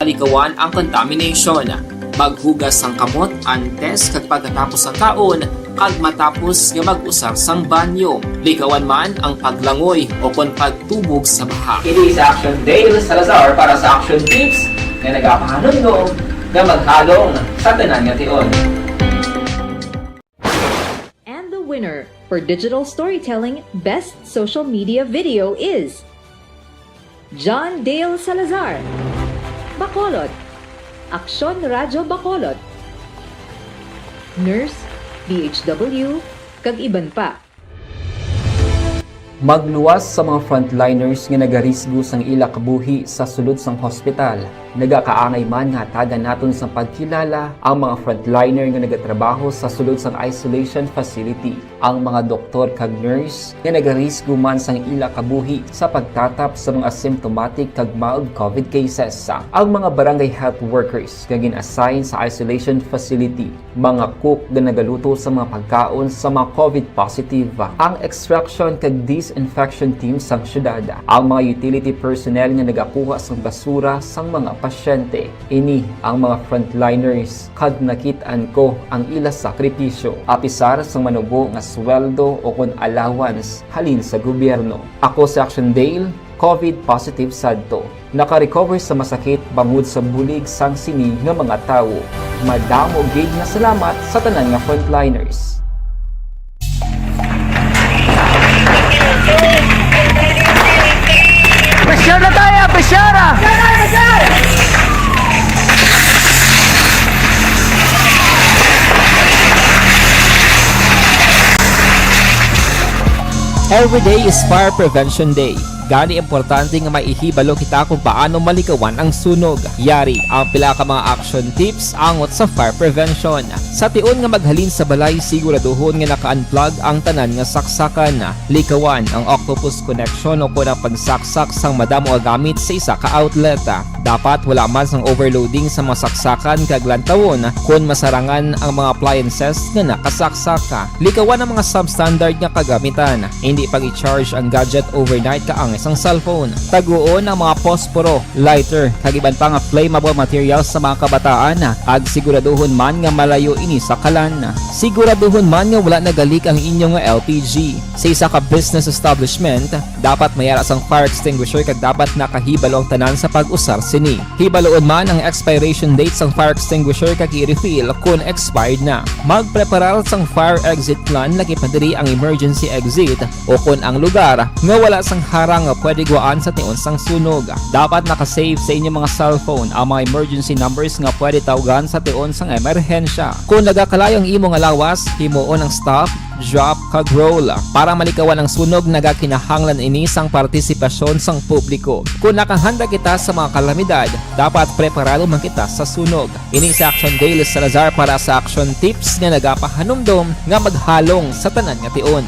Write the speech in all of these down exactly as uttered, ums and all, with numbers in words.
Likawan ang contamination. Maghugas sang kamot antes kag pagkatapos sa kaon kag matapos nga mag-usar sang banyo. Likawan man ang paglangoy o kon pagtubog sa baha. Ini si Action Dale Salazar para sa Action Tips nga nagapahanumdom nga maghalong sa tanan nga tion. And the winner for digital storytelling best social media video is John Dale Salazar, Bacolod, Aksyon Radyo Bacolod, Nurse, D H W, kag iban pa. Magluwas sa mga frontliners nga nagarisgo sang ila kabuhi sa sulod sang hospital. Nagakaangay man nga hatagan naton sang pagkilala ang mga frontliner nga nagatrabaho sa sulod sang isolation facility, ang mga doktor kag nurse nga nagarisgo man sang ila kabuhi sa pagtatap sa mga symptomatic kag mild COVID cases, ang mga barangay health workers nga gin-assign sa isolation facility, mga cook nga nagaluto sa mga pagkaon sa mga COVID positive, ang extraction kag disinfection team sang syudad, ang mga utility personnel nga nagakuha sang basura sang mga pasyente. Ini ang mga frontliners, kag nakit-an ko ang ila sakripisyo, apisar sang manubo nga sweldo o kon allowance halin sa gobyerno. Ako si Action Dale, COVID positive sadto. Naka-recover sa masakit bangod sa bulig sang sini nga mga tawo. Madamo gid nga salamat sa tanan nga frontliners. Pressure na tayo! Pressure na! Every day is Fire Prevention Day. Gani importante nga maihibalo kita kung paano malikawan ang sunog. Yari ang pila ka mga action tips angot sa fire prevention. Sa tion nga maghalin sa balay, siguraduhon nga naka-unplug ang tanan nga saksakan. Likawan ang octopus connection o kon ang pagsaksak sang madamo nga gamit sa isa ka outlet. Dapat wala man sang overloading sa mga saksakan kag lantawon kon masarangan ang mga appliances nga nakasaksak. Likawan ang mga substandard nga kagamitan. Indi pag-i-charge ang gadget overnight kaangay sang cellphone. Taguon ang mga posporo, lighter, kag iban pa nga flammable materials sa mga kabataan, kag siguraduhon man nga malayo ini sa kalan. Siguraduhon man nga wala nagalik ang inyo nga L P G. Sa isa ka business establishment, dapat may ara sang fire extinguisher kag dapat nakahibalo ang tanan sa pag-usar sini. Hibaluon man ang expiration date sang fire extinguisher kag i-refill kon expired na. Magpreparar sang fire exit plan, lakip na diri ang emergency exit o kon ang lugar nga wala sang harang nga pwede gwaan sa tion sang sunog. Dapat naka-save sa inyo mga cellphone ang mga emergency numbers nga pwede tawgan sa tion sang emerhensya. Kon nagakalayo ang imo nga lawas, himuon ang stop, drop, kag roll. Para malikawan ang sunog, nagakinahanglan ini sang partisipasyon sang publiko. Kon nakahanda kita sa mga kalamidad, dapat preparado man kita sa sunog. Ini si Action Dale Salazar para sa Action Tips nga nagapahanumdom nga maghalong sa tanan nga tion.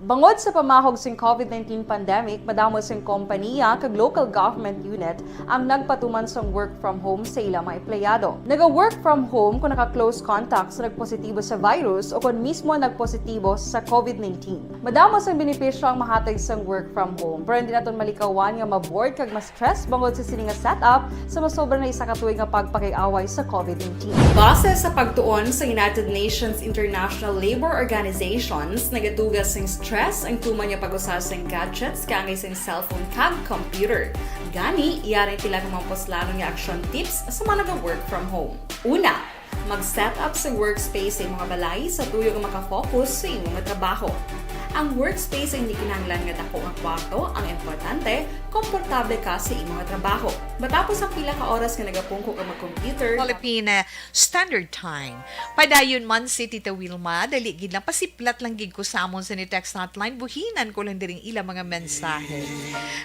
Bangod sa pamahog sing COVID nineteen pandemic, madamo sing kompaniya kag local government unit ang nagpatuman sang work from home sa ila mga empleyado. Naga-work from home kon naka-close contact sa nagpositibo sa virus o kon mismo nagpositibo sa COVID nineteen. Madamo sang benepisyo ang mahatag sang work from home, pero hindi naton malikawan nga ma-bored kag ma-stress bangod sa sini nga setup sa masobra na isa ka tuig nga pagpakiaway sa COVID nineteen. Base sa pagtuon sa United Nations International Labor Organizations, nagatuga sing stress ang tuman nga pag-usa sing gadgets kaangay sing cellphone kag computer. Gani, yari ang pila ka mga puslanon nga action tips sa mga naga-work from home. Una, mag-set up sa workspace sa imong balay sa tuyo nga maka-focus sa imong trabaho. Ang workspace ay hindi kinahanglan nga dako nga kwarto, ang importante, komportable ka sa imong trabaho. Matapos ang pila ka oras nga nagapungko ka mag-computer, Philippine Standard Time. Padayon man si Tita Wilma, dali gid lang, pasiplat lang gid ko sa amon sa ni text hotline, buhinan ko lang diring ila mga mensahe.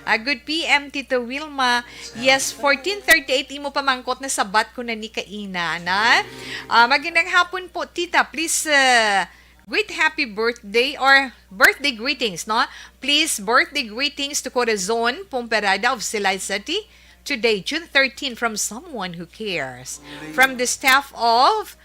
Ah, good P M, Tita Wilma. Yes, fourteen thirty-eight, imo pamangkot na sabat ko na ni kaina, na? Ah, magandang hapon po, Tita. Please, ah, greet happy birthday or birthday greetings, no? Please, birthday greetings to Corazon Pomperada of Silay City. Today, June thirteen, from someone who cares. From the staff of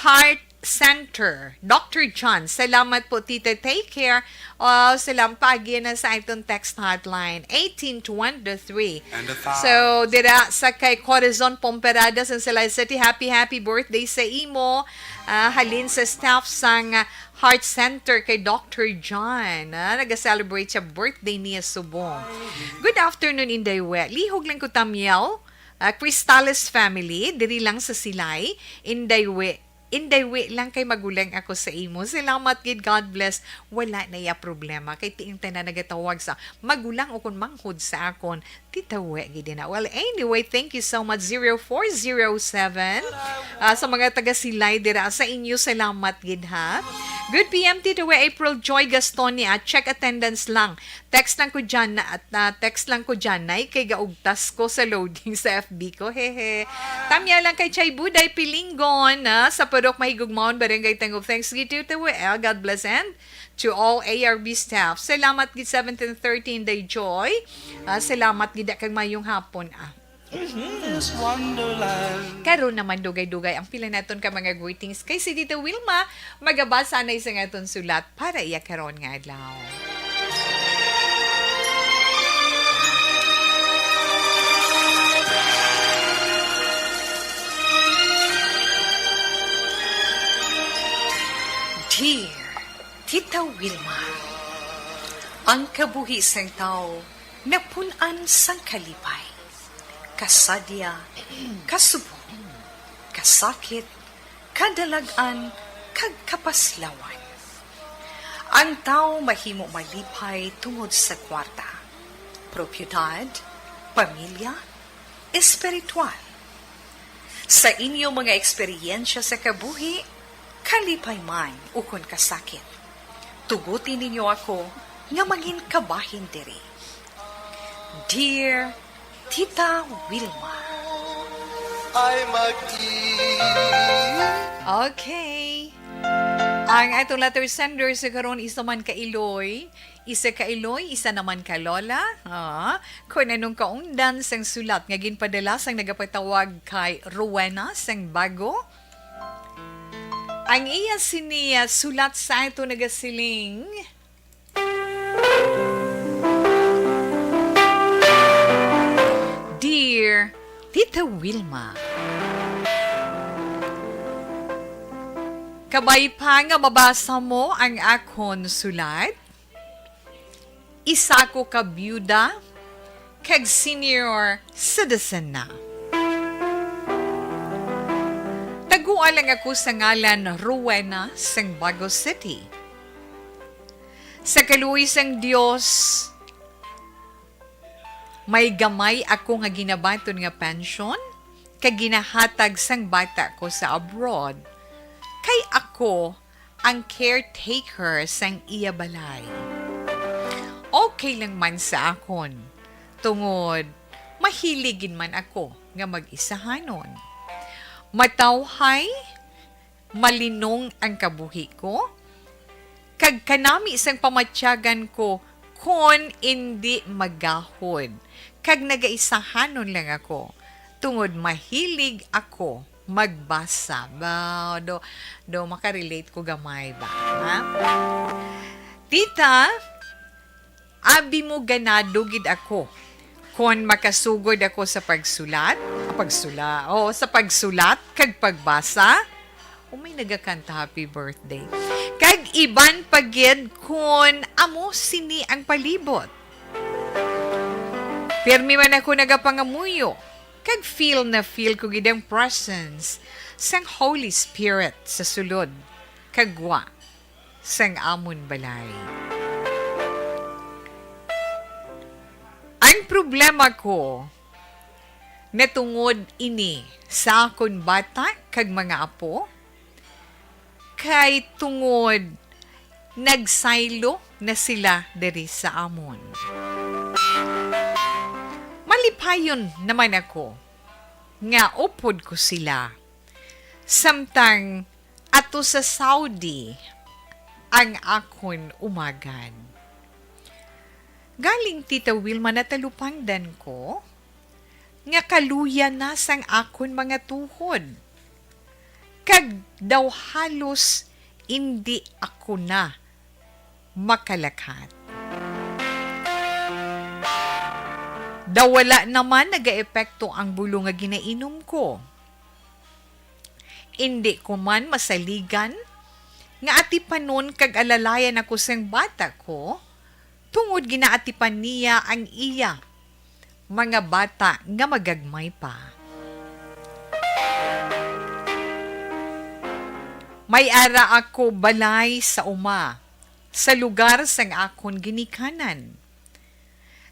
Heart Center. Doctor John, salamat po, Tita. Take care. Oh, salamat pa again na sa aton text hotline, eighteen twenty-three. And a thousand. So, dira sa kay Corazon Pomperada sa Salay City, happy, happy birthday sa imo. Ah, halin sa staff sang, ah, Heart Center kay Doctor John. Ah, naga-celebrate siya birthday niya subong. Good afternoon, Inday We. Lihog lang ko, Tamiel. Ah, Cristales family, diri lang sa Silay. Inday We, Inday We lang kay magulang ako sa imo. Salamat gid, God bless. Wala na iya problema. Kay tiing tanan nagatawag sa magulang o kung manghod sa akon, Tita We gid na. Well, anyway, thank you so much, zero four zero seven. Ah, sa mga taga Silay dira, sa inyo, salamat gid, ha. Good P M, Tita We. April Joy Gaston niya. Check attendance lang. Text lang ko dyan na, at, ah, text lang ko dyan, Nay, kay gaugtas ko sa loading sa F B ko. Hehe. Tamya lang kay Chay Buday Pilingon, ah, sa Purok Mahigugmaon, Barangay Tangub. Thanks gid to Tita We. God bless and to all A R B staff. Salamat gid seventeen thirteen Day Joy. Ah, salamat gid kag mayong hapon, ah. This wonderland. Karon naman, dugay-dugay ang pila naton ka mga greetings kay si Tita Wilma. Magabasa na sa aton sulat para iya karon nga adlaw. Dear Tita Wilma, ang kabuhi sang tawo napun-an sang kalipay, kasadya, kasubong, kasakit, kadalag-an, kag kapaslawan. Ang tawo mahimo malipay tungod sa kwarta, propiedad, pamilya, espiritual. Sa inyo mga eksperyensya sa kabuhi, kalipay man ukon kasakit, tuguti ninyo ako nga mangin kabahin diri. Dear Tita Wilma. Ay, mag-i- Okay. Ang atong letter sender sa karon, isa man ka Iloy, isa ka Iloy, isa naman ka Lola. Ah, kung anong kaungdan sang sulat nga ginpadala sang nagapatawag kay Rowena sang Bago. Ang iya sini, ah, sulat sa ato nagasiling, Dear Tita Wilma, kabay pa nga mabasa mo ang akon sulat? Isa ko ka byuda kag senior citizen na. Tagoa lang ako sa ngalan Rowena sang Bago City. Sa kaluoy sang Dios, may gamay ako nga ginabaton nga pensyon kag ginahatag sang bata ko sa abroad, kay ako ang caretaker sang iya balay. Okay lang man sa akon, tungod mahilig gid man ako nga mag-isahanon. Matawhay, malinong ang kabuhi ko, kag kanami sang pamatyagan ko kon indi magahod, kag nagaisahanon lang ako, tungod mahilig ako magbasa. Ba, do, do, makarelate ko gamay ba, ha? Tita, abi mo ganado gid ako kon makasugod ako sa pagsulat, pagsula, o sa pagsulat kag pagbasa. O, may nagakanta, "Happy birthday." Kag iban pa gid kon amo sini ang palibot. Pirmi man ako nagapangamuyo, kag feel na feel ko gid ang presence sang Holy Spirit sa sulod kag gwa sang amon balay. Ang problema ko, natungod ini sa akon bata kag mga apo, kay tungod nagsaylo na sila diri sa amon. Malipayon naman ako nga upod ko sila, samtang ato sa Saudi ang akon umagan. Galing, Tita Wilma, natalupangdan ko nga kaluya na sang akon mga tuhod. kag daw halos indi ako na makalakat. Daw wala naman nagaepekto ang bulo nga ginainom ko. Indi ko man masaligan nga atipanon kag alalayan ako sang bata ko, tungod ginaatipan niya ang iya mga bata nga magagmay pa. May ara ako balay sa uma, sa lugar sang akon ginikanan.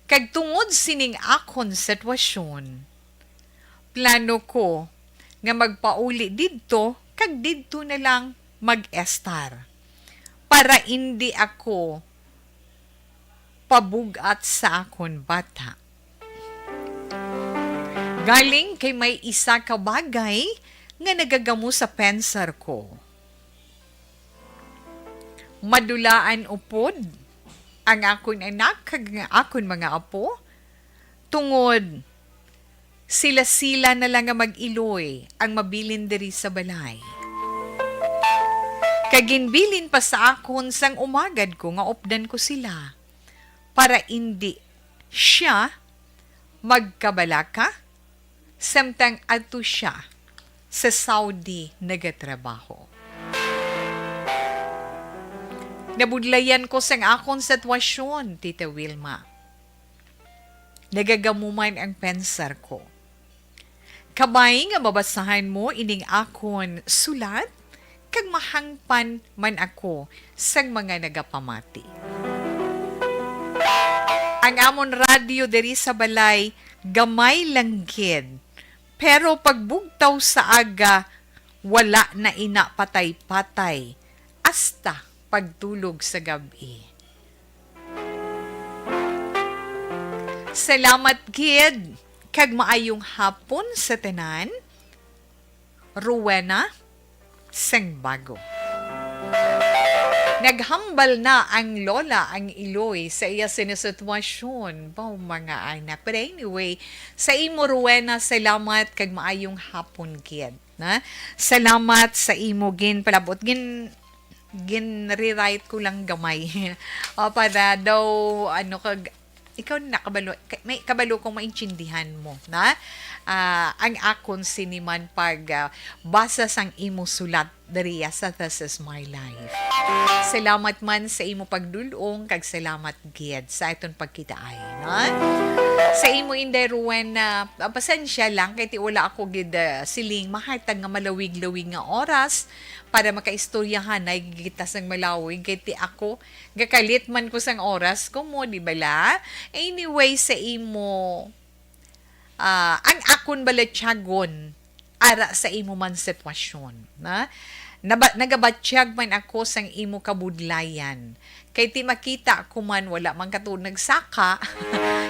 Kag tungod sining akon sitwasyon, plano ko nga magpauli didto kag didto na lang mag-estar para indi ako pabug-at sa akon bata. Galing kay may isa ka bagay nga nagagamo sa pensar ko. Madulaan upod ang akon anak kag ang akon mga apo, tungod sila-sila na lang nga mag-iloy ang mabilin diri sa balay. Kag ginbilin pa sa akon sang umagad ko nga updan ko sila, para indi sia magkabalaka, samtang adto sia sa Saudi nagatrabaho. Nabudlayan ko sang akon sitwasyon, Tita Wilma. Nagagamo man ang pensar ko. Kabay nga mabasahan mo ining akon sulat, kag mahangpan man ako sang mga nagapamati. Ang amon radyo diri sa balay, gamay lang gid. Pero pagbugtaw sa aga, wala na ina patay-patay hasta pagtulog sa gab-i. Salamat gid, kag maayong hapon sa tanan. Rowena sang Bago. Naghambal na ang lola, ang iloy, sa iya sini sitwasyon. Baw, mga anak. But anyway, sa imo, Rowena, salamat kag maayong hapon gid, na? Salamat sa imo ginpalabot. Gin-, gin-rewrite ko lang gamay. O, para daw, ano, kag ikaw na kabalo, ka-, may kabalo kong maintindihan mo, na? Ah, ang akon sini man pag, ah, basa sang imo sulat diriya sa This Is My Life. Salamat man sa imo pagdul-ong, kag salamat gid sa aton pagkitaay, na? Sa imo, Inday Rowena, ah, pasensya lang kay ti wala ako gid, ah, siling mahatag nga malawig-lawig nga oras para makaistoryahanay kita sang malawig, kay ti ako gakalit man ko sang oras ko mo, di bala? Anyway, sa imo, ah, ang akon balatyagon ara sa imo man sitwasyon, na? Naba-, nagabatyag man ako sang imo kabudlayan. Kay ti makita ko man, wala man ka tuod nagsaka.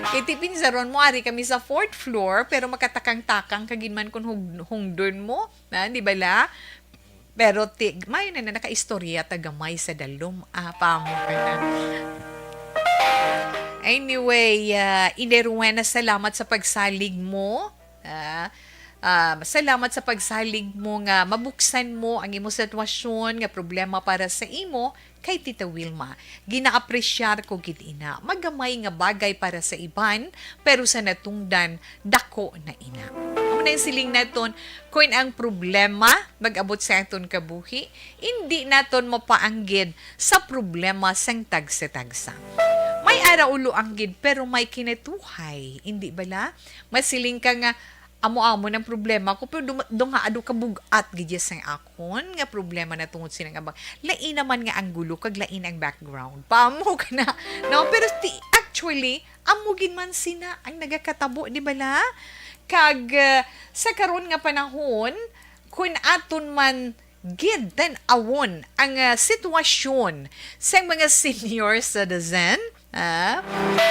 Kay ti pinsaron mo, ari kami sa fourth floor, pero makatakang-takang ka gid man kun hug-, hungdon mo, na, di bala? Pero ti, may na, na nakaistorya ta gamay sa dalom. Ah, pamo ka na. Anyway, ah, Inday Rowena, salamat sa pagsalig mo. Ah, ah, salamat sa pagsalig mo nga mabuksan mo ang imo sitwasyon nga problema para sa imo kay Tita Wilma. Ginaapresyar ko gid ina. Magamay nga bagay para sa iban, pero sa natungdan, dako na ina. Amo na yung siling naton, kung ang problema mag-abot sa aton kabuhi, hindi naton mapaanggid sa problema sang tagsa-tagsa. May ara ulo anggid, pero may kinatuhay, hindi bala? Masiling ka nga, amo-amo ng problema ko, pero dum-, dunga ado ka bugat gid sang akon nga problema na tungod sining abang. Lain naman nga anggulo kag lain ang background. Paamo ka na, no? Pero ti-, actually, amo gid man sina ang nagakatabo, di bala? Kag, uh, sa karon nga panahon, kun aton man gid tan-awon ang, ah, sitwasyon sang mga senior citizen, ah,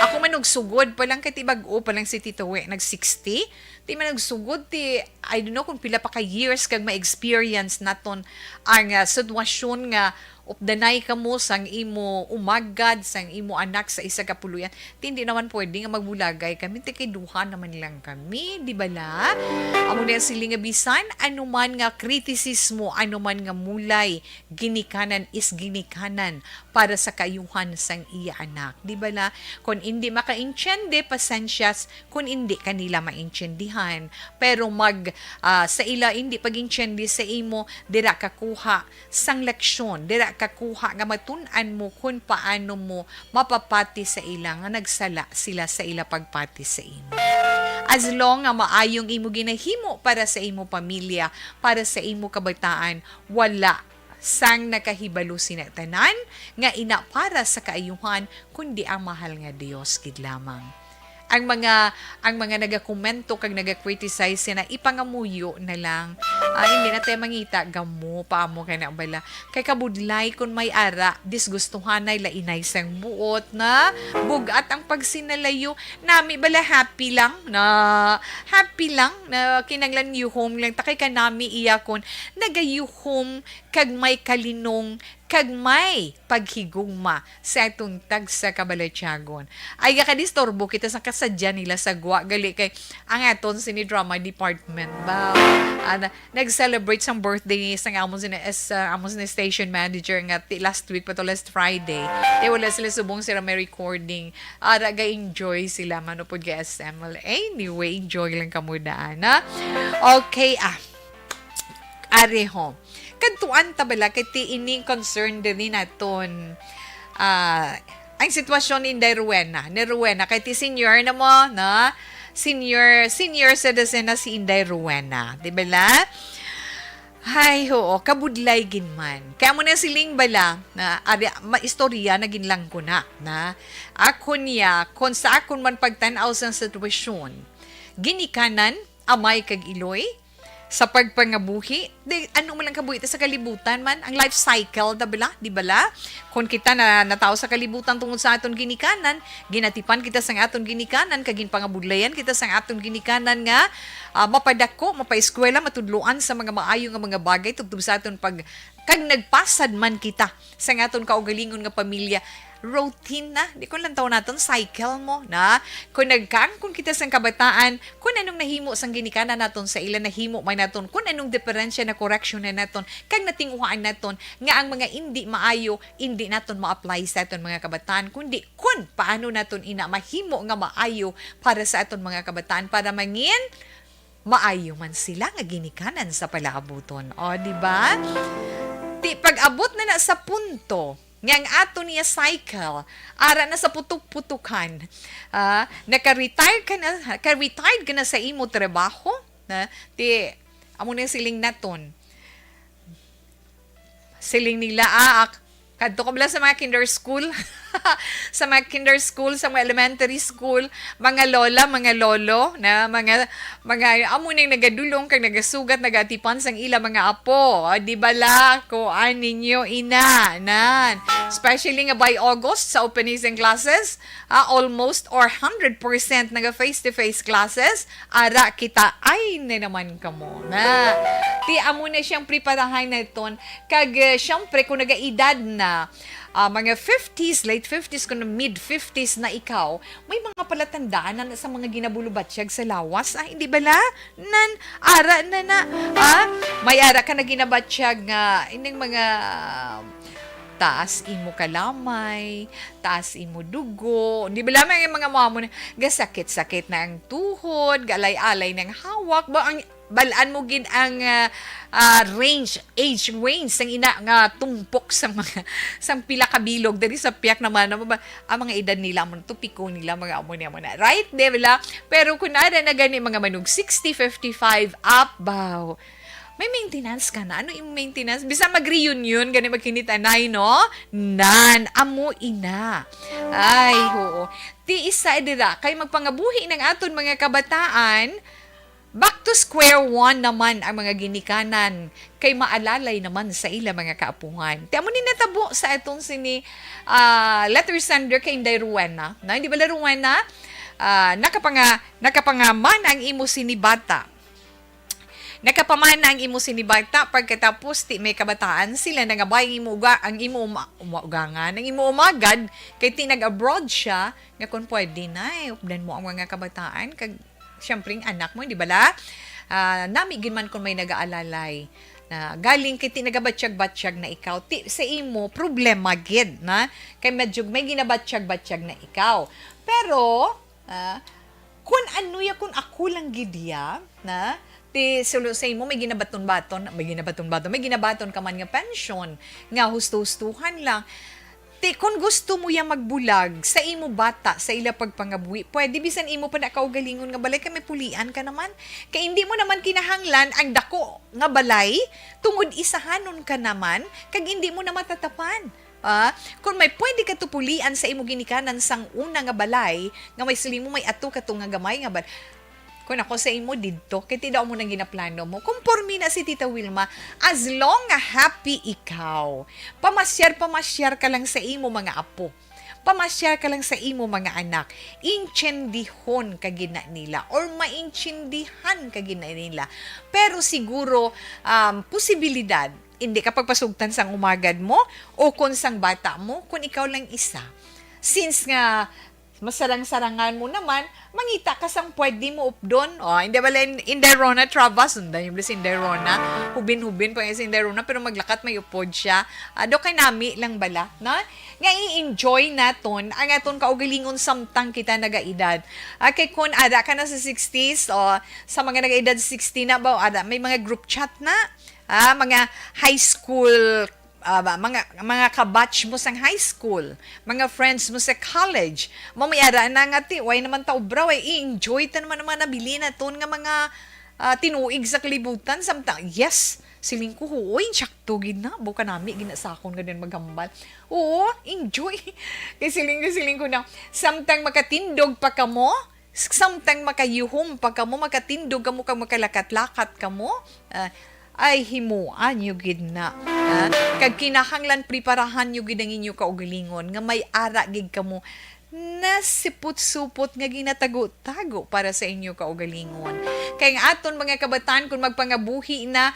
ako man og sugod pa lang, kay ti bag-o pa lang si Tito We, nag sixty. Ti man og sugod, ti, I don't know kung pila pa ka years kag ma-experience naton ang, ah, sitwasyon nga updanay kamo sang imo umagad, sang imo anak sa isa ka puloy-an. Ti hindi naman pwede nga magbulagay kami, ti kay duha naman lang kami, di bala? Amo na sila nga bisan anuman nga kritisismo, anuman nga mulay, ginikanan is ginikanan para sa kaayuhan sang iya anak. Di bala? Kung hindi makaintiende, pasensyas, kung hindi kanila maintindihan. Pero mag, ah, sa ila hindi pag-intiende sa imo, dira ka kuha sang leksyon, dira ka kuha nga matun-an mo kung paano mo mapapati sa ila nga nagsala sila sa ila pagpati sa imo. As long nga maayong imo ginahimo para sa imo pamilya, para sa imo kabataan, wala sang nakahibalo sina tanan nga ina para sa kaayuhan, kundi ang mahal nga Dios gid lamang. Ang mga, ang mga nagakomento kag nagakriticize sina, ipangamuyo na lang. Ah, hindi na tayo mangita, gamo pa amo kay na bala. Kay kabudlay kun may ara, disgustuhanay, lainay sang buot na bugat ang pagsinalayo. Nami bala happy lang na, happy lang na kinanglan yuhom lang ta kay kanami iya kon nagayuhom kag may kalinong kag may paghigugma sa atong tagsa ka balatyagon. Ay, gakadisturbo kita sa kasadya nila sa gwa, gali kay ang aton sini drama department ba, ah, na, nag-celebrate sang birthday sang amon sini, as, ah, amon sini station manager nga ti last week pa to, last Friday. Kay wala sila subong sila may recording. Ara, ga-enjoy sila, manupod kay S M L. Anyway, enjoy lang kamo daan, ha? Okay, ah. Areho. Kadtuan ta bala kay ti ining concern diri naton, ah, ang sitwasyon ni Inday Rowena, ni Rowena, kay ti senior na mo, no? Senior, senior citizen na si Inday Rowena, di bala? Hay, oo, kabudlay gid man. Kaya mo na siling bala, na, ari, maistorya na ginlangko na, na, ako niya, kung sa akon man pagtan-aw sa sitwasyon, ginikanan, amay kag iloy, sa pagpangabuhi, di, ano man lang kabuhi ta sa kalibutan man, ang life cycle, da bala, di bala? Kung kita na natawo sa kalibutan tungod sa aton ginikanan, ginatipan kita sang aton ginikanan, kag ginpangabudlayan kita sang aton ginikanan nga, ah, mapadako, mapaeskwela, matudloan sa mga maayo nga mga bagay tubtob sa aton pag, kag nagpasad man kita sang aton kaugalingon nga pamilya, routine na. Di ko lang tawon naton, cycle mo na. Kung nagkaangkon kita sang kabataan, kung anong nahimo sang ginikanan naton sa ila, nahimo man naton, kung anong diferensya na correction na naton, kag natinguhaan naton nga ang mga indi maayo, indi naton ma-apply sa aton mga kabataan, kundi kung paano naton ina mahimo nga maayo para sa aton mga kabataan, para mangin maayo man sila nga ginikanan sa palaabuton. O, di ba? Ti, pag-abot na na sa punto nga ang ato niya cycle, ara na sa putok-putukan, ah, naka-retire ka na, ka-retired ka na sa imo trabaho, na, ti, amo na yung siling naton. Siling nila, ah, ak-, kadto ka bala sa mga kinder school, sa mga kinder school, sa mga elementary school, mga lola, mga lolo, na mga, mga amo nang nagadulong kag nagasugat, nagatipan sang ila mga apo. O, di bala, kuan ninyo ina, nan. Especially nga by August, sa opening sang classes, ah, almost or hundred percent naga face-to-face classes, ara kita, ay na naman kamo. Na, ti amo na siyang preparahan naton. Kag, eh, syempre, kung nagaedad na, ah, mga fifties, late fifties, kung mid fifties na ikaw, may mga palatandaan na sa mga ginabulubatyag sa lawas, ah, hindi bala? Nan, ara na na, ah, may ara ka na ginabatyag nga, ining mga, taas imo kalamay, taas imo dugo. Di ba lamang yung mga mamo na, gasakit-sakit na ang tuhod, galay-alay ng hawak. Ba, ang, balaan mo gid ang, ah, ah, range, age range sang ina nga tumpok sang mga, sang pila ka bilog diri sa piyak naman, ano ba, ang mga edad nila mo, tupiko nila, mga amo niya mo na. Right? Di ba? Pero kung ada na gani mga manug sixty, fifty-five up, baw, may maintenance ka na. Ano yung maintenance? Bisan mag-reunion, gani magkinitanay, no? Nan, amo ina. Ay, oo. Ti isa dira, kay magpangabuhi ng aton mga kabataan, back to square one naman ang mga ginikanan, kay maalalay naman sa ila mga kaapuhan. Ti amo ni natabo sa atong sini, ah, letter sender kay Inday Rowena. Na, hindi bala Rowena? Ah, nakapanga-, nakapangaman ang imo sini bata. Nakapamana ang imo sini bata, pagkatapos ti may kabataan sila nangabay ang imo uga, ang imo uma, uma, ugangan, ang imo umagad, kay ti nag-abroad siya, nga kung pwede na, eh, updan mo ang mga kabataan, kag siyempre ang anak mo, di ba la? Ah, nami gid man kung may nagaalalay na galing kay ti nagabatyag-batyag na ikaw, ti sa imo problema gid na, kay medyo may ginabatyag-batyag na ikaw. Pero, ah, kun ano ya, kun ako lang gid ya, na, ti sulo sa imo, may ginabaton-baton, may ginabaton-baton, may ginabaton ka man nga pensyon, nga husto-hustuhan lang. Ti, kun gusto mo ya magbulag sa imo bata, sa ila pagpangabuhi, pwede bisan imo pa na kaugalingon nga balay, kay may pulian ka naman. Kay hindi mo naman kinahanglan ang dako nga balay, tungod isahanon ka naman, kag hindi mo na matatapan. Ah, kung may pwede ka tupulian sa imo ginikanan sang una nga balay, nga may siling mo may ato ka to nga gamay nga bal-, kung ako sa imo didto, kay ti daw mo nang ginaplano mo. Kumpormi na si Tita Wilma, as long nga happy ikaw. Pamasyar-pamasyar ka lang sa imo mga apo. Pamasyar ka lang sa imo mga anak. Intsindihon ka gid na nila or maintindihan ka gid na nila. Pero siguro, um, posibilidad, hindi ka pagpasugtan sang umagad mo o kon sang bata mo, kon ikaw lang isa. Since nga masarang-sarangan mo naman, mangita ka sang pwede mo updon. O, hindi bala in, in Derona Trava, sundan yung si Derona. Hubin-hubin pa yung si Derona, pero maglakat may upod siya. Ah, do kay nami lang bala, na? Nga i-enjoy naton ang aton kaugalingon samtang kita nagaedad. Ah, kay kun ada ka na sa sixties, o sa mga nagaedad sixty na ba, o ada, may mga group chat na. Ah, mga high school, ah, ba, mga, mga kabatch mo sang high school, mga friends mo sa college, mamay ara na nga ti, way naman ta obra, way i-enjoy ta naman ang mga nabili naton nga mga, ah, tinuig sa kalibutan. Samtang, yes, siling ko, huoy, insakto gid na, buka nami, ginasakon nga din maghambal. Oo, enjoy. Kay siling ko, siling ko na, samtang makatindog pa kamo, samtang makayuhom pa kamo, makatindog kamo, kag makalakat-lakat kamo, ah, ay, himuan nyo gid na. Ah, kag kinahanglan preparahan nyo gid ang inyo kaugalingon nga may ara gid kamo nasipot-supot nga ginatago-tago para sa inyo kaugalingon. Kay ang aton mga kabataan, kung magpangabuhi na,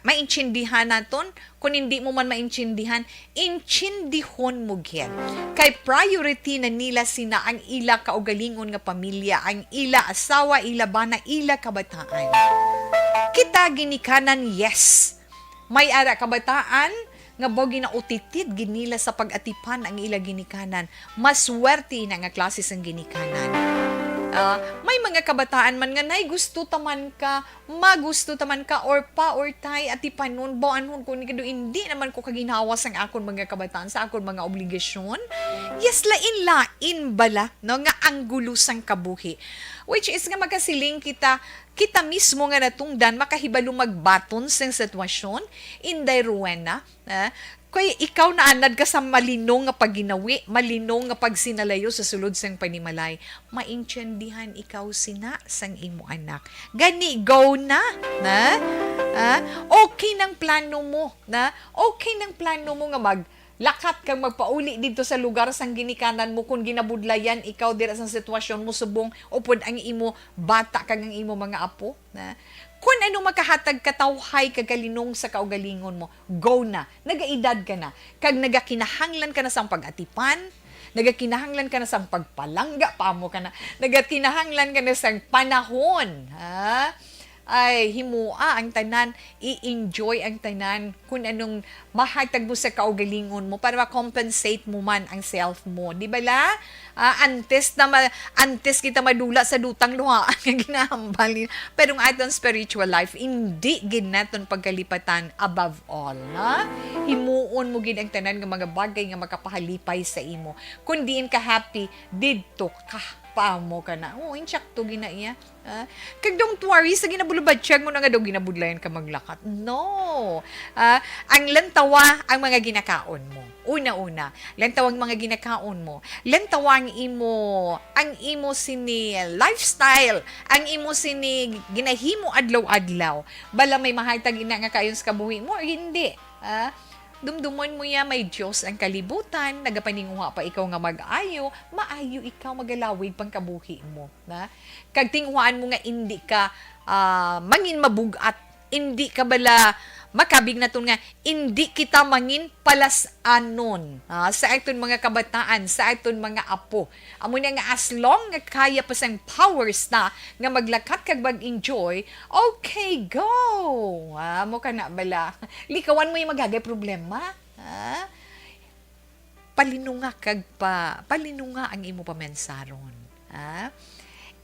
maintindihan naton, kung hindi mo man maintindihan, intindihon mo gid. Kay priority na nila sina ang ila kaugalingon nga pamilya, ang ila asawa, ila bana, ila kabataan. Kita ginikanan, yes. May ara kabataan nga baw ginautitid gid nila sa pag-atipan ang ila ginikanan. Maswerte na nga klase sang ginikanan. Ah, may mga kabataan man nga, "Nay, gusto ta man ka, magusto ta man ka, or pa, or tay, atipanon, baw anhon ko ni kado, hindi naman ko kaginhawa sang akon mga kabataan, sa akon mga obligasyon." Yes, lain-lain bala, no, nga anggulo sang kabuhi. Which is nga makasiling kita, kita mismo nga natungdan, makahibalo magbaton sang sitwasyon, Inday Rowena, ah, kay ikaw naanad ka sa malinong nga pagginawi, malinong nga pagsinalayo sa sulod sang panimalay. Maintindihan ikaw sina sang imo anak. Gani, go na, na? Ah, okay nang plano mo, na? Okay nang plano mo nga maglakat kag magpauli didto sa lugar sang ginikanan mo kung ginabudlayan ikaw dira sa sitwasyon mo subong upod ang imo bata kag ang imo mga apo, na? Kung ano makahatag katawhay kag kalinong sa kaugalingon mo, go na. Nagaedad ka na. Kag nagakinahanglan ka na sang pag-atipan, nagakinahanglan ka na sang pagpalangga pa mo ka na, nagakinahanglan ka na sang panahon, ha? Ay, himoa ang tanan, i-enjoy ang tanan, kung anong mahatag mo sa kaugalingon mo para ma-compensate mo man ang self mo. Di ba la? Ah, antes na ma-, antes kita madula sa dutang luha nga ginahambal ni-, pero ang aton spiritual life, hindi gid naton pagkalipatan above all, ha? Himuon mo gid ang tanan nga mga bagay nga makapahalipay sa imo. Kung diin ka happy, didto ka. Paamo ka na. Oo, insakto gid na iya. Ah, kag don't worry sa ginabulabatyag mo na nga daw ginabudlayan ka maglakat. No. Ah, ang lantawa ang mga ginakaon mo. Una-una, lantawa ang mga ginakaon mo. Lantawa ang imo, ang imo sini lifestyle, ang imo sini ginahimo adlaw-adlaw. Bala may mahatag ina nga kaayon sa kabuhi mo or hindi. Ah, Dumdumon mo ya, may Dios ang kalibutan, nagapaninguha pa ikaw nga mag-ayo, maayo ikaw, magalawig pang kabuhi mo, na? Kag tinguhaan mo nga indi ka, ah, mangin mabug-at, indi ka bala makabig naton nga indi kita mangin palas-anon, ah, sa aton mga kabataan, sa aton mga apo. Amo na nga, as long nga kaya pa sang powers na nga maglakat kag mag-enjoy, okay, go! Ah, mo ka na bala. Likawan mo yung maghagay problema. Ha? Palinunga kag pa, palinunga ang imo pamensaron. Ha?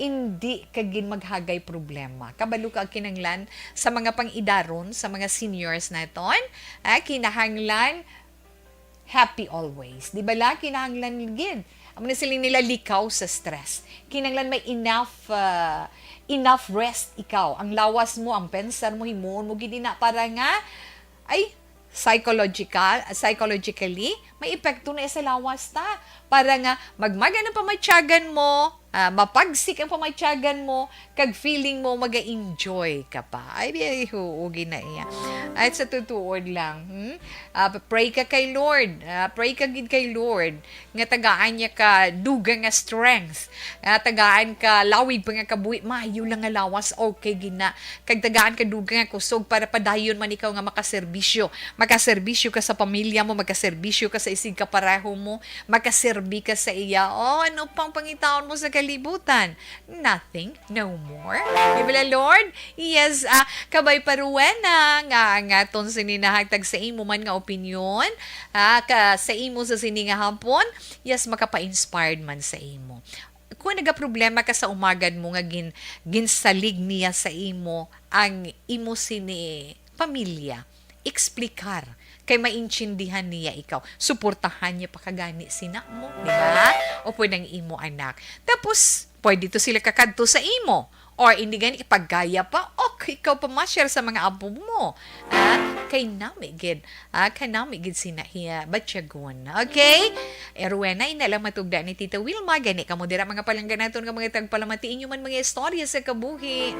Indi ka gin maghagay problema. Kabalo ka, kinahanglan sa mga pang-idaron, sa mga seniors naton, ha? Kinahanglan happy always. Di ba la? Kinahanglan gid. Amo na siling nila, likaw sa stress. Kinahanglan may enough, ah, enough rest ikaw. Ang lawas mo, ang pensar mo, himuon mo gid ina para nga, ay, psychological, psychologically, may epekto na sa lawas ta. Para nga magmagan ang pamatyagan mo, ah, mapagsik ang pamatyagan mo, kag feeling mo maga-enjoy ka pa. Ay, ay, huugi na iya. At sa tutuod lang, hmm? Ah, pray ka kay Lord. Ah, pray ka gid kay Lord nga tagaan niya ka dugang nga strength, nga tagaan ka lawig pa nga kabuhi, maayo lang nga lawas, okay gina. Kag tagaan ka dugang nga kusog para padayon man ikaw nga makaserbisyo. Makaserbisyo ka sa pamilya mo, makaserbisyo ka sa isigkapareho mo, makaserbi ka sa iya. Oh, ano pang pangitaon mo sa kalibutan? Nothing, no more. Di ba, Lord? Yes, ah, kabay pa, Rowena, nga ang aton sini nahatag sa imo man nga opinyon, ah, ka, sa imo sa sini nga hapon, yes, makapa-inspired man sa imo. Kung nagaproblema ka sa umagan mo nga gin-, ginsalig niya sa imo ang imo sini pamilya, eksplikar, kay maintindihan niya ikaw. Suportahan niya pa ka gani sina mo, di ba? O pwede ang imo anak. Tapos, pwede to sila kakadto sa imo. Or hindi gani, ipagaya pa, ok, ikaw pa ma-share sa mga apo mo. Ah, kay nami gid. Ah, kay nami gid sina hiya batyagon. Okay? Erwena, ina lang matugda ni Tita Wilma. Gani kamo dira, mga palangga naton nga mga tagpalamati, inyo man mga istorya sa kabuhi.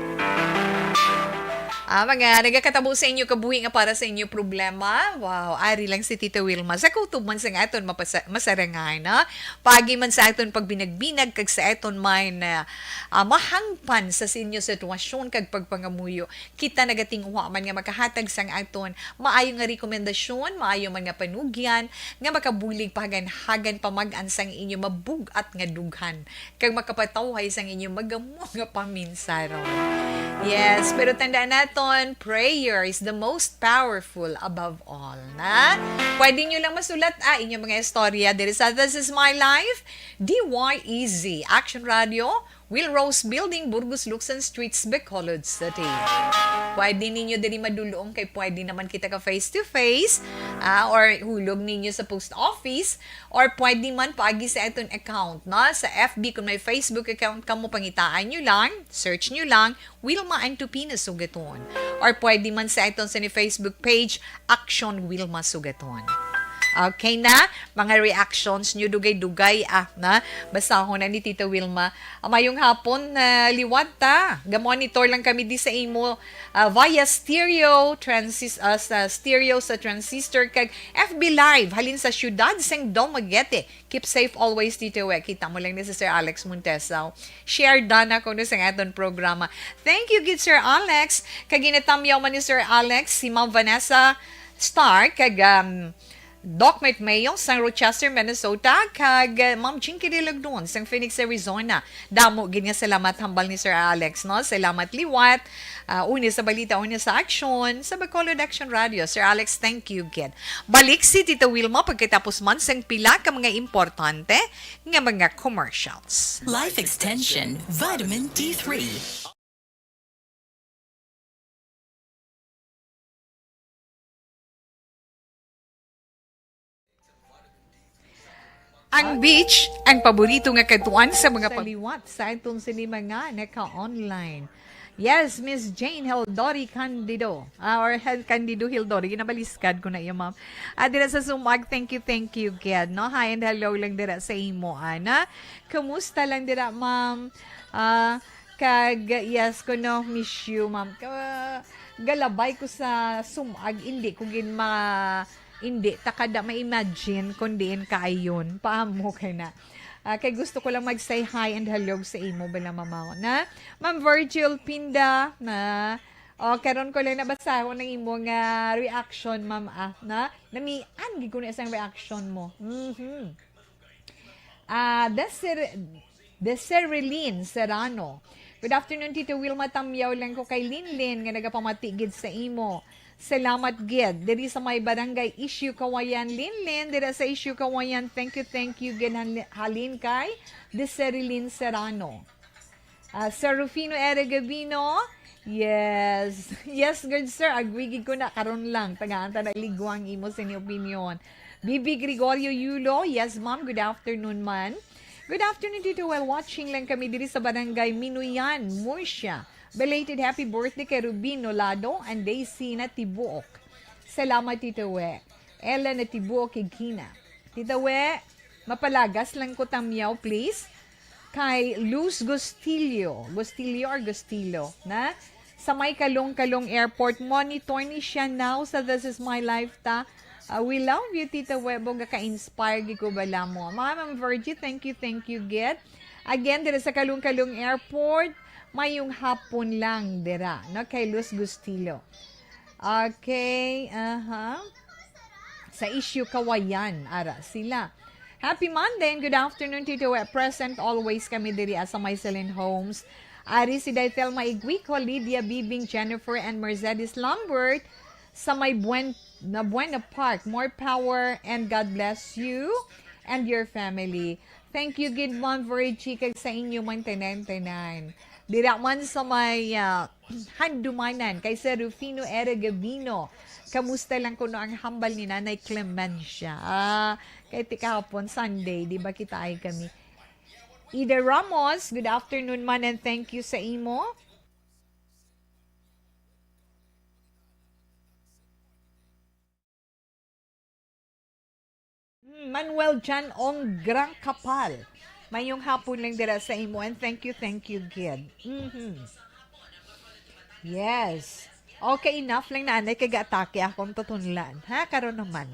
Ah, mga nagakatabo sa inyo kabuhi nga para sa inyo problema. Wow, ari lang si Tita Wilma. Sa kutob man sang aton mapasa-, masarangan, no? Paagi man sa aton pagbinagbinag kag sa aton man, ah, ah, mahangpan sa sinyo sitwasyon kag pagpangamuyo, kita nagatinguha man nga makahatag sang aton maayo nga rekomendasyon, maayo man nga panugyan nga makabulig pahagan-hagan pamag-an sang inyo mabug-at nga dughan kag makapatawhay sang inyo magamo nga paminsaron. Yes, pero tandaan naton, prayer is the most powerful above all, na? Pwede nyo lang masulat, ah, inyong mga istorya diri sa This Is My Life, D Y E Z, Action Radio, Will Rose Building, Burgos, Luksan Streets, Bacolod City. Pwede ninyo diri madulong kay pwede naman kita ka face to face, ah, or hulog ninyo sa post office, or pwede man paagi sa aton account, no? Sa F B, kung may Facebook account kamo, pangitaan nyo lang, search nyo lang, Wilma Antupina Sugaton. Or pwede man sa aton sa ni Facebook page, Action Wilma Sugaton. Okay na? Mga reactions nyo, dugay-dugay, ah, na. Basahon na ni Tita Wilma. Ah, mayong hapon, ah, liwat ta. Ga-monitor lang kami di sa imo, ah, via stereo, transis-, ah, sa stereo, sa transistor, kag F B Live, halin sa siyudad sang Dumaguete. Keep safe always, Tito Wek. Kita mo lang ni si Sir Alex Montesao. Share dana kuno sang aton programa. Thank you gid, Sir Alex. Kag ginatamyaw man ni Sir Alex si Ma'am Vanessa Star, kag, um, Doc Mike Mayo sang Rochester, Minnesota, kag, uh, Ma'am Jinky Dilagdon sang Phoenix, Arizona. Damo gid nga salamat, hambal ni Sir Alex, no? Salamat liwat. Ah, una sa balita, una sa aksyon, sa Bacolod Action Radio. Sir Alex, thank you gid. Balik si Tita Wilma pagkatapos man sang pila ka mga importante nga mga commercials. Life Extension Vitamin D three. Ang beach, ang paborito nga kadtuan sa mga sa pam- liwat sa aton sini mga naka-online. Yes, Miss Jane Hildori Candido. Ah, or Hel-, Candido Hildori. Ginabaliskad ko na iya, ma'am. Ah, dira sa Sumag, thank you, thank you, Ged, no? Hi and hello lang dira sa imo, ana. Kumusta lang dira, ma'am? Ah, kag, yes, ko no, miss you, ma'am. Ka-, galabay ko sa Sumag, hindi ko gin ma-, Hindi ta kada ma-imagine kung diin ka ayon. Paamo kay na. Ah, kay gusto ko lang mag-say hi and hello sa imo, bala, mamaw, na? Ma'am Virgil Pinda, na? O, karon ko lang nabasahon ang imo nga reaction, ma'am, ah, na? Namian gid ko na isang reaction mo. Mhm. Ah, Desir-, Desirelin Serrano. Good afternoon, Tito Wilma. Tamyaw lang ko kay Linlin nga nagapamati gid sa imo. Salamat gid. Diri sa may Barangay Isyu Kawayan, Linlin. Dira sa Isyu Kawayan. Thank you, thank you gid, han-, halin kay Desirelin Serrano. Ah, Sir Rufino Ere Gabino. Yes. Yes, good sir. Agree gid ko na karon lang. Tagaan ta na ligwang imo sa ni opinion. Bibi Gregorio Yulo. Yes, ma'am. Good afternoon, man. Good afternoon, Tito. Well, watching lang kami diri sa Barangay Minuyan, Murcia. Belated happy birthday kay Rubin Nolado and Daisy Natibuok. Salamat, Tito We. Ella Natibuok, Igkina. Tito We, mapalagas lang ko tamyaw, please. Kay Luz Gustillo. Gustillo or Gustilo, na? Sa may Kalong-Kalong Airport. Monitor ni siya now sa This Is My Life, ta. Ah, we love you, Tita Webo. Gaka-inspire gid ko bala mo. Ma'am Virgie, thank you, thank you, gid. Again, dira sa Kalong-Kalong Airport, mayong hapon lang dira, no, kay Luz Gustilo. Okay, aha. Sa Isyu Kawayan, ara sila. Happy Monday and good afternoon, Tito We. Present always kami diri, ah, sa may Celine Homes. Ari si Day Thelma Iguico, Lydia Bibing, Jennifer, and Mercedes Lambert sa may Buen-, na Buena Park. More power and God bless you and your family. Thank you gid, Ma'am Virgie, kag sa inyo man tanan-tanan. Dira man sa may, ah, Handumanan kay Sir Rufino Ere Gabino. Kamusta lang kuno ang hambal ni Nanay Clemencia? Ah, kay ti kahapon, Sunday, di ba, kita ay kami. Ida Ramos, good afternoon man and thank you sa imo. Hmm, Manuel Jan Ong Gran Kapal. Mayong hapon lang dira sa imo and thank you, thank you, gid. Mhm. Yes. Okay, enough lang na anay kay gaatake akong tutunlan. Ha, karon naman.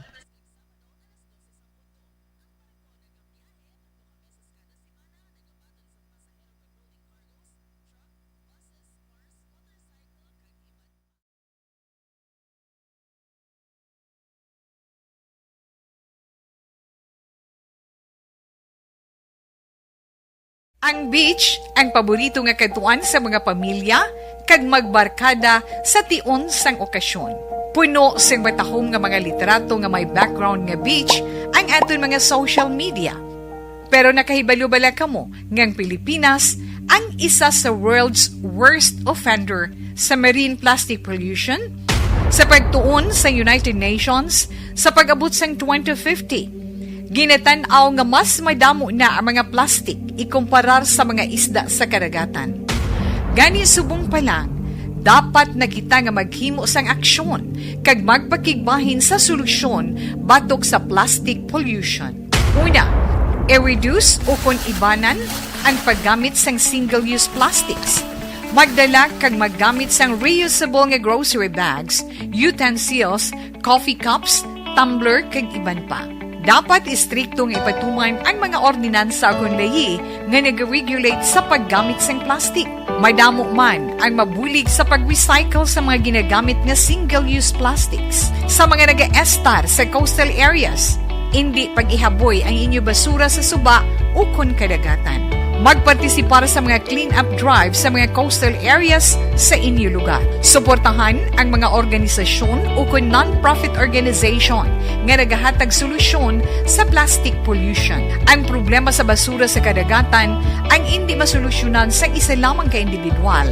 Ang beach ang paborito nga kadtuan sa mga pamilya kag magbarkada sa tion sang okasyon. Puno sing matahom nga mga litrato nga may background nga beach ang aton mga social media. Pero nakahibalo bala kamo nga ang Pilipinas ang isa sa world's worst offender sa marine plastic pollution? Sa pagtuon sa United Nations, sa pag-abot sang twenty fifty, ginatan-aw nga mas madamo na ang mga plastik ikumparar sa mga isda sa kadagatan. Gani, subong pa lang, dapat na kita nga maghimo sang aksyon kag magpakigbahin sa solusyon batok sa plastic pollution. Una, i-reduce ukon ibanan ang paggamit sang single-use plastics. Magdala kag maggamit sang reusable nga grocery bags, utensils, coffee cups, tumbler, kag iban pa. Dapat istrikto nga ipatuman ang mga ordinansa ukon layi nga nag-regulate sa paggamit sang plastic. Madamo man ang mabulig sa pag-recycle sa mga ginagamit nga single-use plastics sa mga nagaestar sa coastal areas. Indi pag-ihaboy ang inyo basura sa suba ukon kadagatan. Magpartisipar sa mga clean-up drive sa mga coastal areas sa inyo lugar. Suportahan ang mga organisasyon ukon non-profit organization nga nagahatag solusyon sa plastic pollution. Ang problema sa basura sa kadagatan ang indi masolusyonan sang isa lamang ka individual,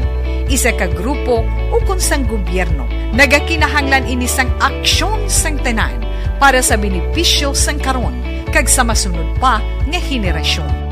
isa ka grupo, ukon sang gobyerno. Nagakinahanglan ini sang aksyon sang tanan para sa benepisyo sang karon kag sa masunod pa nga henerasyon.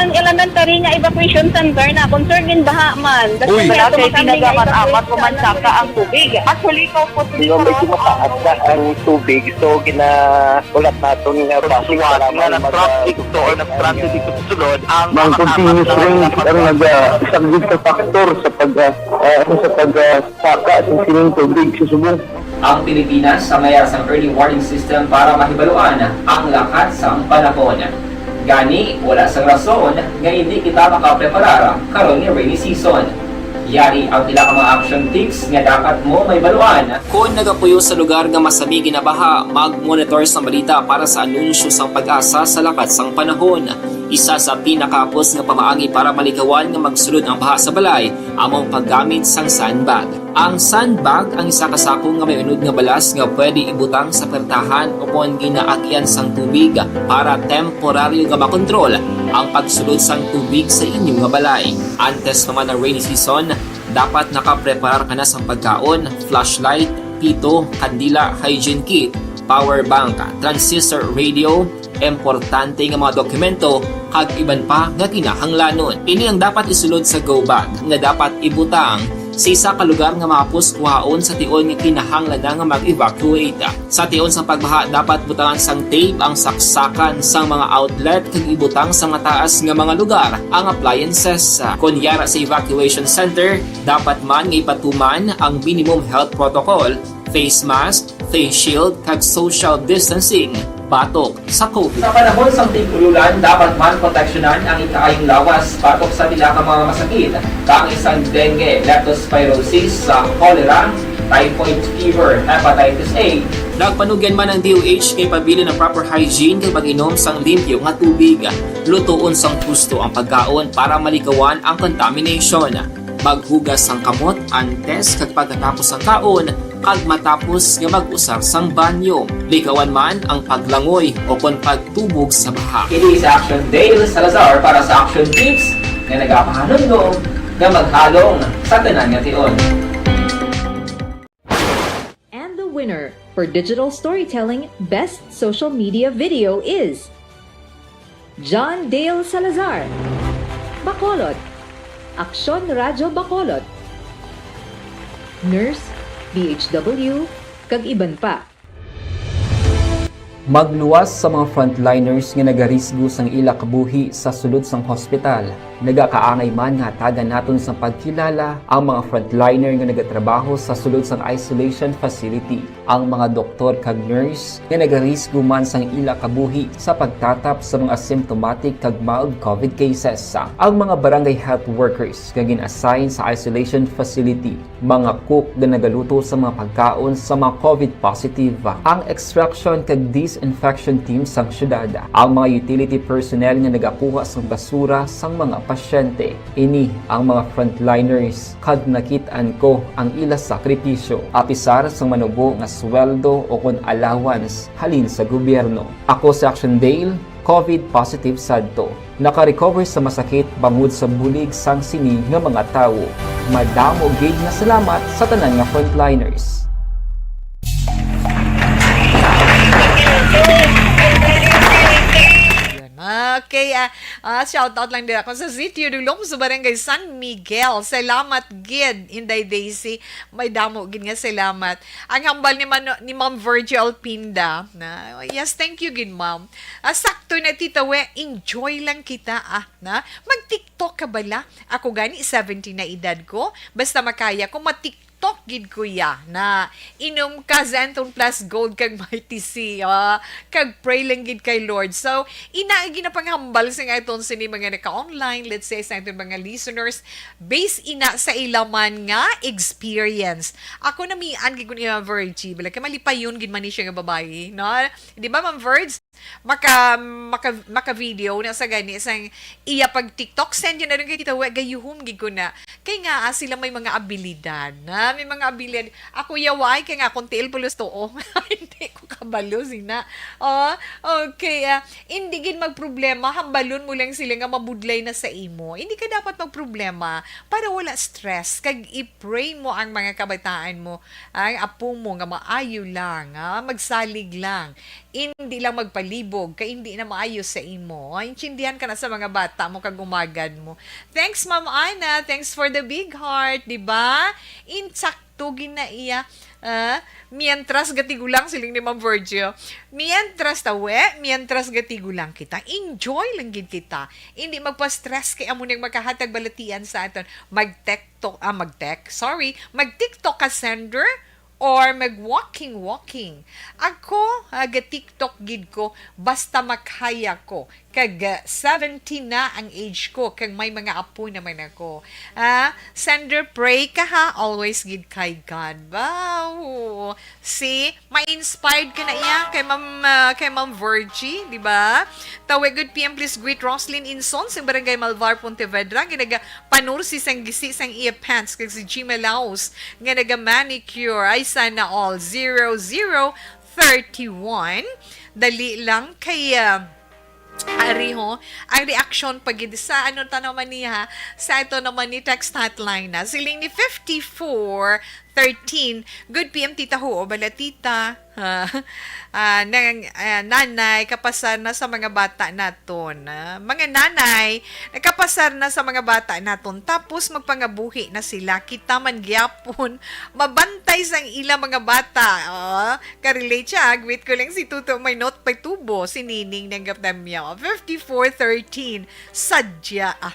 Ang elementary nga evacuation center na, concern din baha man. Uy. Wala kay tinaga man amat o mansaka ang tubig. Actually, ko po, medyo mataas na ang tubig. So, gina-, ulat naton nga basi nga nag-traffic to or nag-transit dito sa sulod ang mga continuous rains ang nag-, ah, isang big factor sa pag, ah, ah, sa pag, ah, saka sa sining tubig sa subong. Ang Pilipinas sa mayar sang early warning system para mahibaluan ang lakat sang panahon. Gani, wala sang rason nga hindi kita makapreparar karon nga rainy season. Yari ang pila ka mga action tips nga dapat mo mahibaluan. Kon nagapuyo sa lugar nga masami ginabaha, mag-monitor sang balita para sa anunsyo sang PAGASA sa lakat sang panahon. Isa sa pinakahapos nga pamaagi para malikawan nga magsulod ang baha sa balay amo ang paggamit sang sandbag. Ang sandbag ang isa ka sako nga may unod nga balas nga pwede ibutang sa pertahan o kon ginaagian sang tubig para temporaryo nga makontrol ang pagsulod sang tubig sa inyo nga balay. Antes pa man ang rainy season, dapat nakapreparar ka na sang pagkaon, flashlight, pito, kandila, hygiene kit, power bank, transistor radio, importante nga mga dokumento, kag iban pa nga kinahanglanon. Ini ang dapat isulod sa go bag nga dapat ibutang sa isa ka lugar nga mahapos kuhaon sa tion nga kinahanglan na nga mag-evacuate. Sa tion sang pagbaha, dapat butangan sang tape ang saksakan sang mga outlet kag ibutang sa mataas nga mga lugar ang appliances. Kon yara sa evacuation center, dapat man nga ipatuman ang minimum health protocol, face mask, face shield, kag social distancing batok sa COVID. Sa panahon sang tig-ululan, dapat man proteksyonan ang ikaayong lawas batok sa pila ka mga masakit, kaangay sang dengue, leptospirosis, sa cholera, typhoid fever, hepatitis A. Nagpanugyan man ang D O H nga ipabilin ang proper hygiene kag pag-inom sang limpyo nga tubig. Lutoon sang husto ang pagkaon para malikawan ang contamination. Maghugas sang kamot antes kag pagkatapos sang kaon, kag matapos nga mag-usar sang banyo. Likawan man ang paglangoy o kon pagtubog sa baha. Ini si Action Dale Salazar para sa Action Tips nga nagapahanumdom nga maghalong sa tanan nga tion. And the winner for digital storytelling best social media video is John Dale Salazar, Bacolod, Aksyon Radyo Bacolod, Nurse, D H W, kag iban pa. Magluwas sa mga frontliners nga nagarisgo sang ila kabuhi sa sulod sang hospital. Nagakaangay man nga hatagan naton sang pagkilala ang mga frontliner nga nagatrabaho sa sulod sang isolation facility, ang mga doktor kag nurse nga nagarisgo man sang ila kabuhi sa pagtatap sa mga symptomatic kag mild COVID cases, ang mga barangay health workers nga gin-assign sa isolation facility, mga cook nga nagaluto sa mga pagkaon sa mga COVID positive, ang extraction kag disinfection team sang syudad, ang mga utility personnel nga nagakuha sang basura sang mga pasyente. Ini ang mga frontliners, kag nakit-an ko ang ila sakripisyo, apisar sang manubo nga sweldo o kon allowance halin sa gobyerno. Ako si Action Dale, COVID positive sadto. Naka-recover sa masakit bangod sa bulig sang sini nga mga tawo. Madamo gid nga salamat sa tanan nga frontliners. Yun. Okay, ah, ah, shout out lang din ako sa Sitio Dulom sa Barangay San Miguel. Salamat gid, Inday Daisy. May damo gid nga salamat. Ang hambal ni Mano-, ni Ma'am Virgil Pinda na, yes, thank you gid, ma'am. Ah, sakto na, Tita We, enjoy lang kita, ah, na. Mag-TikTok ka bala? Ako gani, seventeen na edad ko. Basta makaya ko, ma-TikTok gid ko ya na. Inom ka Zenton Plus Gold kag Mighty C, ah. Kag pray lang gid kay Lord. So, ina ang ginapanghambal sa nga iton sini mga naka-online, let's say, sa iton mga listeners, based ina sa ila man nga experience. Ako namian gid ko ni Ma'am Virgie, bala kay malipayon gid man ni siya nga babayi, no? Di ba, Ma'am Virgs? Maka, maka, maka-video na sa gani sang iya pag-TikTok, send yun na rin kay Tita We, gayuhom gid ko na. Kay nga, ah, sila may mga abilidad na. may mga abilidad. Ako yawa ay kay nga akong tiil pulos tuo. Hindi ko kabalo sina. Oh, okay. Ah, hindi gid magproblema, hambalon mo lang sila nga mabudlay na sa imo. Hindi ka dapat magproblema para wala stress. Kag i-pray mo ang mga kabataan mo, ang apo mo nga maayo lang, ha? Magsalig lang. Hindi lang magpalibog, kay hindi na maayo sa imo. Intindihan ka na sa mga bata mo kag umagad mo. Thanks, Ma'am Ana. Thanks for the big heart, di ba? Insakto gid na iya. Ah, mientras gatigulang, siling ni Ma'am Virgil. Mientras tawe, mientras gatigulang kita, enjoy lang gid kita. Hindi magpa-stress kay amo nang makahatag balatian sa aton. Mag-TikTok, ah, mag-tech, sorry, mag-TikTok ka, sender, or mag-walking, walking. Ako, ah, ga-TikTok gid ko, basta makaya ko. Kag, ah, seventeen na ang age ko, kag may mga apo naman ako. Ah, sender, pray ka ha, always gid kay God. Wow! See, ma-inspired ka na iya kay Ma'am, ah, kay Ma'am Virgie, di ba? Tawi, good P M, please greet Roslyn Inson sa Barangay Malvar, Pontevedra. Ginaga-, panursi sang gisi sang iya pants kag si Gina Laos nga naga-manicure. Ay, sana all. Zero zero thirty-one. Dali lang kay, ah, ari ho, ang reaksyon pa gid sa ano ta naman niya, sa ito naman ni text hotline na. Siling ni fifty-four thirteen. Good P M, Tita Huo, bala, Tita. Ah, ah, nang, ah, nanay, kapasar na sa mga bata naton, ah. Mga nanay, kapasar na sa mga bata naton. Tapos magpangabuhi na sila. Kita man gyapon. Mabantay sang ila mga bata. Oh, ka-relate siya. Greet ko lang si Tuto, may note pa tubo. Si Nining nang gapdamyo. Fifty-four thirteen. Sadya. Ah,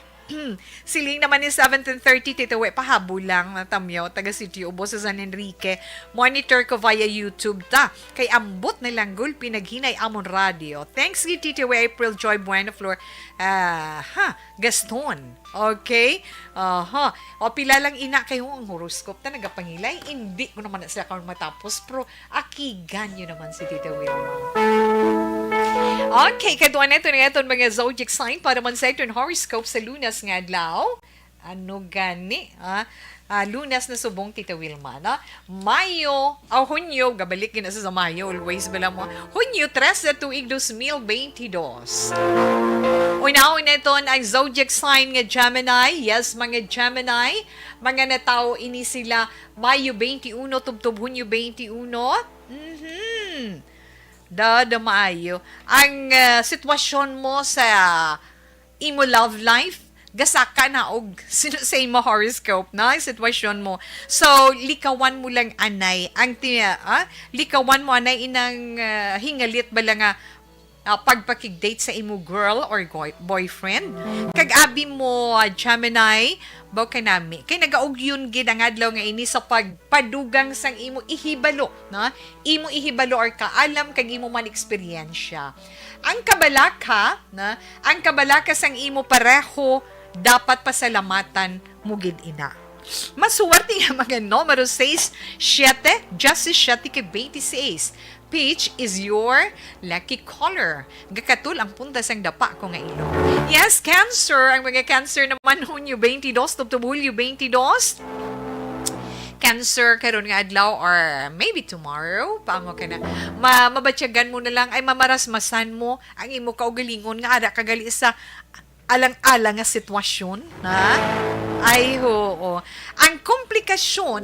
Siling naman ni seventeen thirty, Tito We, pahabol lang, Tamyo, taga Sitio Ubo sa San Enrique. Monitor ko via YouTube ta. Kay ambot na lang gulpi naghinay amon radyo. Thanks gid, Tito We, April Joy Bueno, Flor, ah, ha, Gaston. Okay? Aha. O, pila lang ina kayo ang horoscope ta nagapangilay. Hindi ko naman na sila karon matapos, pero akigan nyo naman si Tita Wilma. Okay, kadwa na ito na aton mga zodiac sign para man sa iton horoscope sa Lunas nga adlaw. Ano gani? Ah, ah, Lunas na subong, Tita Wilma, na Mayo, ah, Hunyo, gabalik gina sa, sa Mayo, always bala mo. Hunyo tres sa tuig dos mil benti dos. Una-una iton ang zodiac sign nga Gemini. Yes, mga Gemini, mga natawo ini sila Mayo twenty-one tubtob Hunyo twenty-one. Mhm. Dada maayo. Ang, ah, sitwasyon mo sa imo love life, gasaka na og sin-, sa imo horoscope, no? Ang sitwasyon mo. So, likawan mo lang anay. Ang ti-, ah, likawan mo anay inang, ah, hingalit bala nga, ah, pagpakig-date sa imo girl or goy-, boyfriend. Kag abi mo, ah, Gemini, baw ka nami. Kay nagaugyon gid ang adlaw nga ini sa pagpadugang sang imo ihibalo, no? Imo ihibalo or kaalam kag imo man eksperyensya. Ang kabalaka, no? Ang kabalaka sang imo pareho dapat pasalamatan mo gid ina. Maswerte nga mga numero sais, siete, diyasisiete kag twenty-six. Peach is your lucky color. Gakatul ang punta sang dapa ko nga ilong. Yes, Cancer. Ang mga Cancer naman, Hunyo twenty-dos, tubtob Hulyo twenty-dos. Cancer karon nga adlaw or maybe tomorrow, paamo ka na. Ma-, mabatyagan mo na lang, ay mamarasmasan mo ang imo kaugalingon nga ara ka gali sa alang-alang nga sitwasyon, ha? Ay, oo. Ang komplikasyon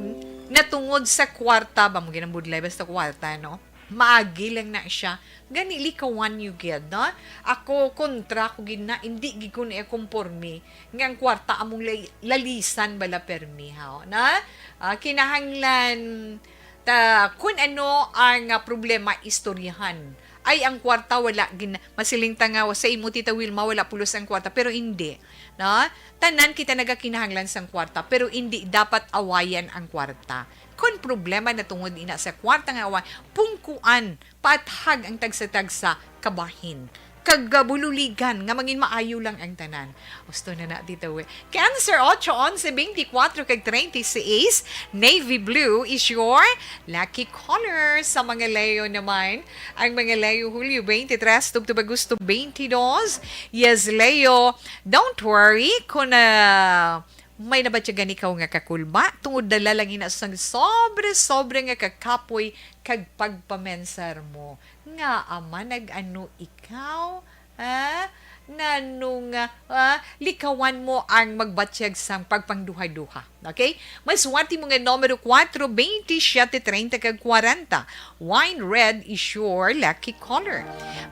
na tungod sa kwarta, ba mo ginambudlay basta kwarta, no? Maagi lang na siya. Gani, likawan niyo gid, no? Ako, kontra ko gid na, hindi gid ko na konporme nga ang kwarta among lay-, lalisan bala permi, ha? Na? Ah, kinahanglan ta, kun ano ang, ah, problema, istoryahan. Ay, ang kwarta, wala gin-, masiling ta nga sa imo, Tita Wilma, wala pulos ang kwarta, pero hindi, no? Tanan kita nagakinahanglan sang kwarta, pero hindi dapat awayan ang kwarta. Kon problema na tungod ina sa kwarta nga awayan, pungkuan, paathag ang tagsa-tagsa kabahin. Kag, ah, bululigan nga mangin maayo lang ang tanan. Gusto na na, Tita We. Cancer, ocho, onse, twenty-four, kag treinta y seis. Navy blue is your lucky color. Sa mga Leo naman, ang mga Leo, Hulyo twenty-three, tubtob Agosto twenty-two. Yes, Leo, don't worry kung, ah, May nabatyagan ikaw nga kakulba tungod dala lang ina sang sobre-sobre nga kakapoy kag pagpamensar mo? Ngaa man nag-ano ikaw? Ha? Nano nga, ah, likawan mo ang magbatyag sang pagpangduha-duha. Okay? Mas swerte mo nga numero kuwatro, baynte siyete, treinta, kag kwarenta. Wine red is your lucky color.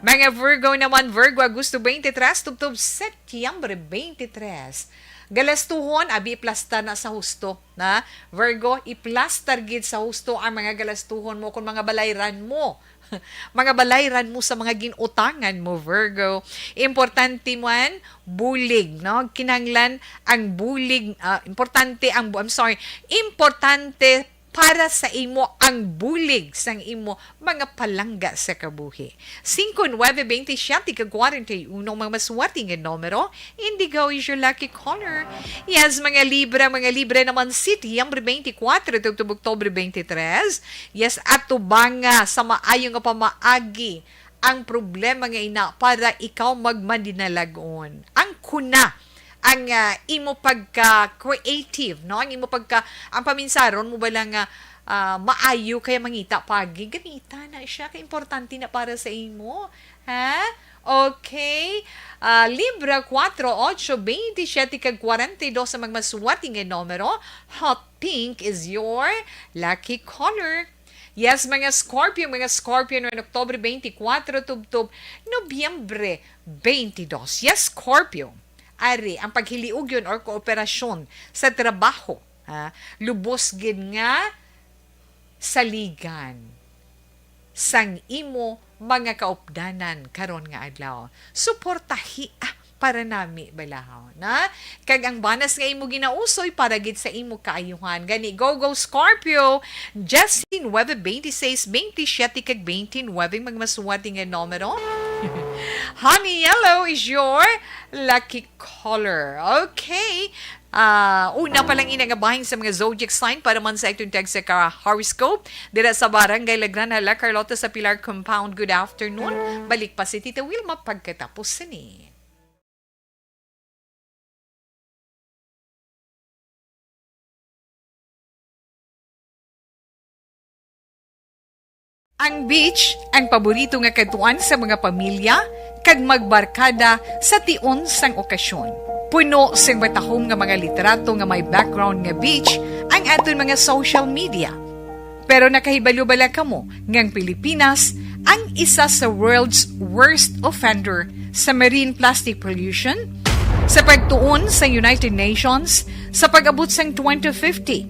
Mga Virgo naman, Virgo, Agosto twenty-three, tubtob Setyembre twenty-three. Galastuhon, abi, iplastar na sa husto, na? Virgo, iplastar gid sa husto ang mga galastuhon mo kung mga balayran mo. Mga balayran mo sa mga gin-utangan mo, Virgo. Importante man, bulig, no? Kinahanglan ang bulig, ah, importante ang bu-, I'm sorry, importante para sa imo ang bulig sang imo mga palangga sa kabuhi. Singko, nuebe, baynte siyete, kag kwarenta y uno, mga maswerte nga numero. Indigo is your lucky color. Yes, mga Libra, mga Libra naman, Setyembre twenty-four, tubtob Oktubre twenty-three. Yes, atubanga sa maayo nga pamaagi ang problema nga ina para ikaw magmadinalag-on. Ang kuna, ang, ah, imo pagka-creative, no? Ang imo pagka, ang paminsaron mo bala nga, ah, maayo kaya mangita pagi, gamita na siya. Kay importante na para sa imo. Ha? Okay. Ah, Libra, kuwatro, otso, baynte siyete, kag kwarenta y dos ang mga maswerte nga numero. Hot pink is your lucky color. Yes, mga Scorpio, mga Scorpio, noong Oktubre twenty-four, tubtob Nobyembre twenty-two. Yes, Scorpio. Ari, ang paghiliugyon or kooperasyon sa trabaho, ha, lubos gid nga saligan sang imo mga kaupdanan karon nga adlaw. Suportahi, ah, para nami balahaw, na? Kag ang banas nga imo ginausoy para gid sa imo kaayuhan. Gani, go, go, Scorpio! Justin, nuebe, baynte sais, baynte siyete, kag baynte nuebe, mga maswerte nga numero. Honey yellow is your lucky color. Okay. Ah, una pa lang ina nga bahin sa mga zodiac sign para man sa itong tag sa ka horoscope. Dira sa Barangay Lagrana, La Carlota sa Pilar Compound. Good afternoon. Balik pa si Tita Wilma pagkatapos sini. Ang beach, ang paborito nga kadtuan sa mga pamilya, kag magbarkada sa tion sang okasyon. Puno sing matahom nga mga litrato nga may background nga beach ang aton mga social media. Pero nakahibalo bala kamo nga ang Pilipinas ang isa sa world's worst offender sa marine plastic pollution? Sa pagtuon sa United Nations, sa pag-abot sang twenty fifty,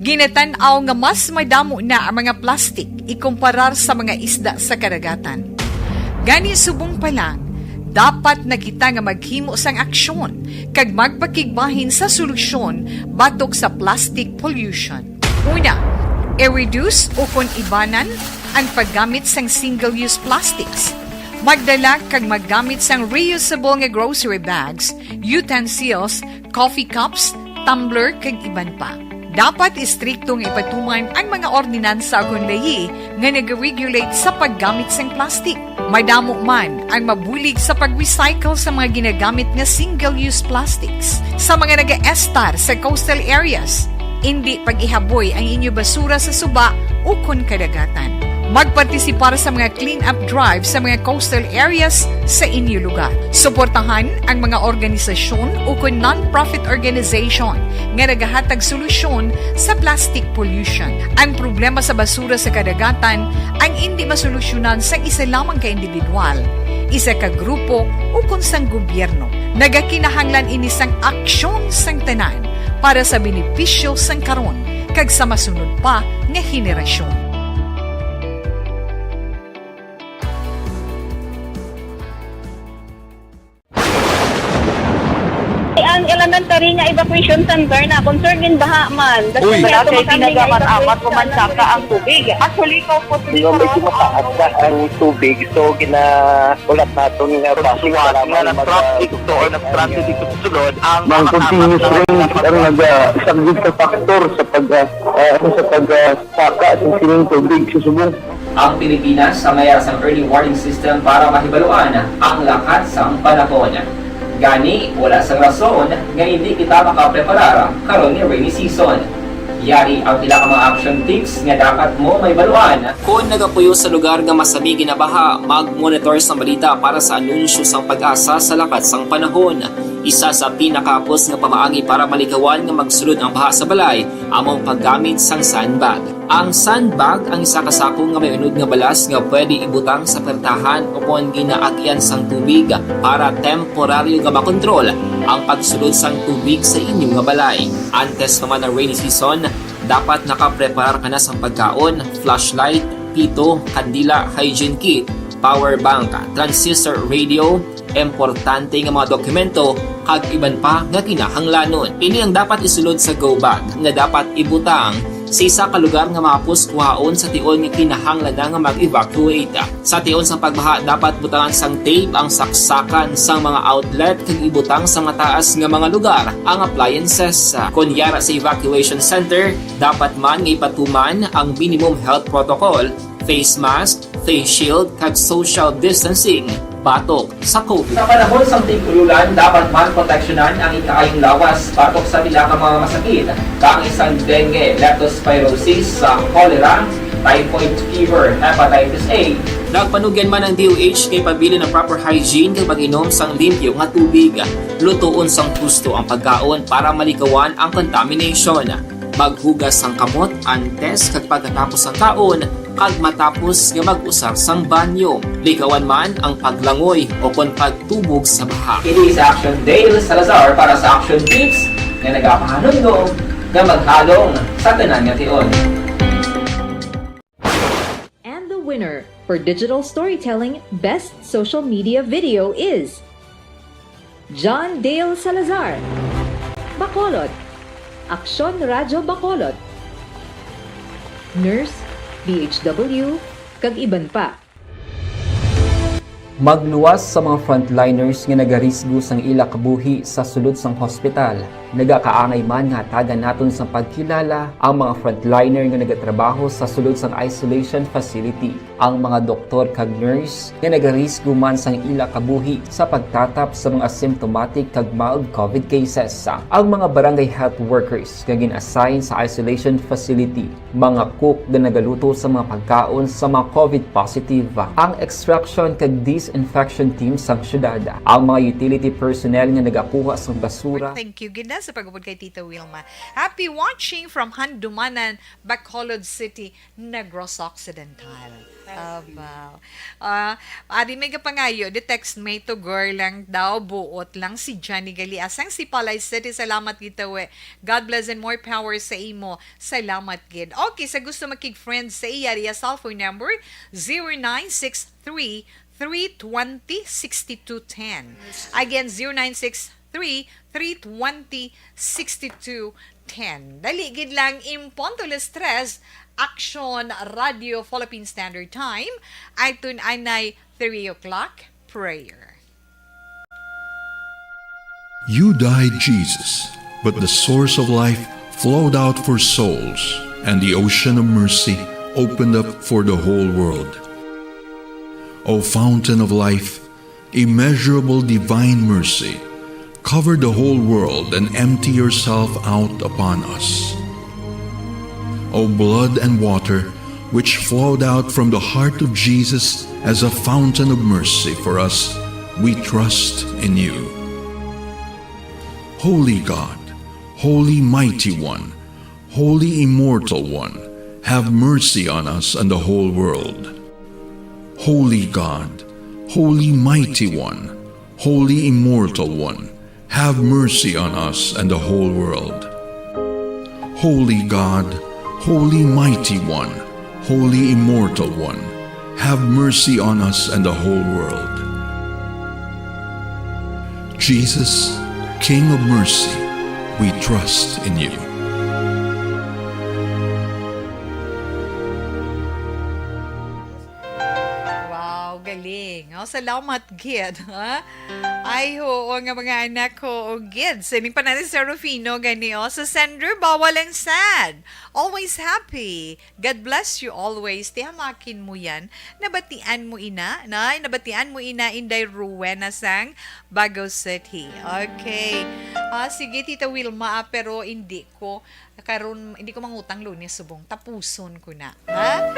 ginatan-aw nga mas madamo na ang mga plastic ikumparar sa mga isda sa kadagatan. Gani, subong pa lang, dapat na kita nga maghimo sang aksyon kag magpakigbahin sa solusyon batok sa plastic pollution. Una, i-reduce ukon ibanan ang paggamit sang single-use plastics. Magdala kag maggamit sang reusable nga grocery bags, utensils, coffee cups, tumbler, kag iban pa. Dapat istrikto nga ipatuman ang mga ordinansa ukon layi nga nag-regulate sa paggamit sang plastic. Madamo man ang mabulig sa pag-recycle sa mga ginagamit nga single-use plastics. Sa mga nagaestar sa coastal areas, indi pag-ihaboy ang inyo basura sa suba ukon kadagatan. Magpartisipar sa mga clean-up drive sa mga coastal areas sa inyo lugar. Suportahan ang mga organisasyon ukon non-profit organization nga nagahatag solusyon sa plastic pollution. Ang problema sa basura sa kadagatan ang indi masolusyonan sang isa lamang ka individual, isa ka grupo, ukon sang gobyerno. Nagakinahanglan ini sang aksyon sang tanan para sa benepisyo sang karon kag sa masunod pa nga henerasyon. Ang elementary nga evacuation center na concern gid baha man. Uy. Wala kay tinaga man, amat ko man saka ang tubig. Actually, ko po. Di ba, medyo mataas na ang tubig, so ginaulat naton nga basi nga nag-traffic to or nag-transit dito sa sulod ang mga continuous rain ang nagasaglit sa factor sa pag, ah, ah, sa pag, ah, saka sa sining tubig sa subong. Ang Pilipinas sa mayar sang early warning system para mahibaluan ang lakat sang panahon. Gani, wala sang rason nga hindi kita makapreparar karon nga rainy season. Yari ang pila ka mga action tips nga dapat mo mahibaluan. Kon nagapuyo sa lugar nga masami ginabaha, mag-monitor sang balita para sa anunsyo sang PAGASA sa lakat sang panahon. Isa sa pinakahapos nga pamaagi para malikawan nga magsulod ang baha sa balay amo ang paggamit sang sandbag. Ang sandbag ang isa ka sako nga may unod nga balas nga pwede ibutang sa pertahan o kon ginaagian sang tubig para temporaryo nga makontrol ang pagsulod sang tubig sa inyo nga balay. Antes pa man ang rainy season, dapat nakapreparar ka na sang pagkaon, flashlight, pito, kandila, hygiene kit, power bank, transistor radio, importante nga mga dokumento, kag iban pa nga kinahanglanon. Ini ang dapat isulod sa go bag nga dapat ibutang sa isa ka lugar nga mahapos kuhaon sa tion nga kinahanglan na nga mag-evacuate. Sa tion sang pagbaha, dapat butangan sang tape ang saksakan sang mga outlet kag ibutang sa mataas nga mga lugar ang appliances. Kon yara sa evacuation center, dapat man nga ipatuman ang minimum health protocol, face mask, face shield, kag social distancing batok sa COVID. Sa panahon sang tig-ululan, dapat man proteksyonan ang ikaayong lawas batok sa pila ka mga masakit, kaangay sang dengue, leptospirosis, sa cholera, typhoid fever, hepatitis A. Nagpanugyan man ang D O H nga ipabilin ang proper hygiene kag pag-inom sang limpyo nga tubig. Lutoon sang husto ang pagkaon para malikawan ang contamination. Maghugas sang kamot antes kag pagkatapos sang kaon kag matapos nga mag-usar sang banyo. Likawan man ang paglangoy o kon pagtubog sa baha. Ini si Action Dale Salazar para sa Action Tips nga nagapahanumdom nga maghalong sa tanan nga tion. And the winner for digital storytelling best social media video is John Dale Salazar, Bacolod, Aksyon Radyo Bacolod, Nurse, D H W, kag iban pa. Magluwas sa mga frontliners nga nagarisgo sang ila kabuhi sa sulod sang hospital. Nagakaangay man nga hatagan naton sang pagkilala ang mga frontliner nga nagatrabaho sa sulod sang isolation facility, ang mga doktor kag nurse nga nagarisgo man sang ila kabuhi sa pagtatap sa mga asymptomatic kag mild COVID cases, ang mga barangay health workers nga gin-assign sa isolation facility, mga cook nga nagaluto sa mga pagkaon sa mga COVID positive, ang extraction kag disinfection team sang syudad, ang mga utility personnel nga nagakuha sang basura. Thank you gid na sa pag-upod kay Tita Wilma. Happy watching from Handumanan, Bacolod City, Negros Occidental. Abaw. Ah, adi may kapangayo, the text may tugor lang daw, buot lang si Johnny Galiasang, si Palay City. Salamat gid tawe. God bless and more power sa imo. Salamat gid. Okay, sa gusto makig-friend sa iya, iya cellphone number, zero nine six three, three twenty, sixty-two ten. Again, zero nine six three, three twenty, sixty-two ten. Dali gid lang, en punto las tres, Action Radio Philippine Standard Time. Ay tun-anay three o'clock prayer. You died, Jesus, but the source of life flowed out for souls, and the ocean of mercy opened up for the whole world. O fountain of life, immeasurable divine mercy, cover the whole world and empty yourself out upon us. O blood and water, which flowed out from the heart of Jesus as a fountain of mercy for us, we trust in you. Holy God, Holy Mighty One, Holy Immortal One, have mercy on us and the whole world. Holy God, Holy Mighty One, Holy Immortal One, have mercy on us and the whole world. Holy God, Holy Mighty One, Holy Immortal One, have mercy on us and the whole world. Jesus, King of mercy, we trust in you. Wow, Galing. Oh, salamat gid, ha? Ay, oo nga, mga anak ko, o gid. Sining panani sa Rufino, gani, oh. Sa sender, bawal ang sad. Always happy. God bless you always. Tihamakin mo yan. Nabatian mo ina, na? Nabatian mo ina, Inday Rowena sang Bago City. Okay. Ah, sige, Tita Wilma, ah, pero hindi ko, karon, hindi ko mangutang Lunes subong. Tapuson ko na. Ha?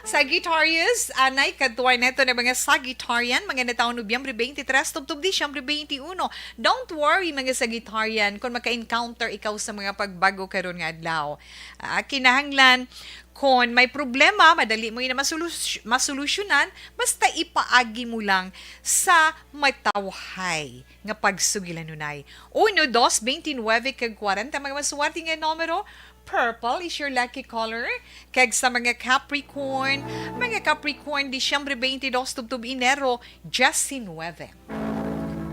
Sagittarius, anay, kadtuan neto na mga Sagittarian, mga nataon Nobyembre twenty-three, tubtob Disyembre twenty-one. Don't worry, mga Sagittarian, kung maka-encounter ikaw sa mga pagbago karon nga adlaw. Ah, kinahanglan, kung may problema, madali mo ina masolus-, masolusyonan, basta ipaagi mo lang sa matawhay nga pagsugilanunay. Uno, dos, twenty-nine, kag kwarenta, mga maswerte nga numero. Purple is your lucky color. Kag sa mga Capricorn, mga Capricorn, Disyembre twenty-two, tubtob Enero, diyes nuwebe.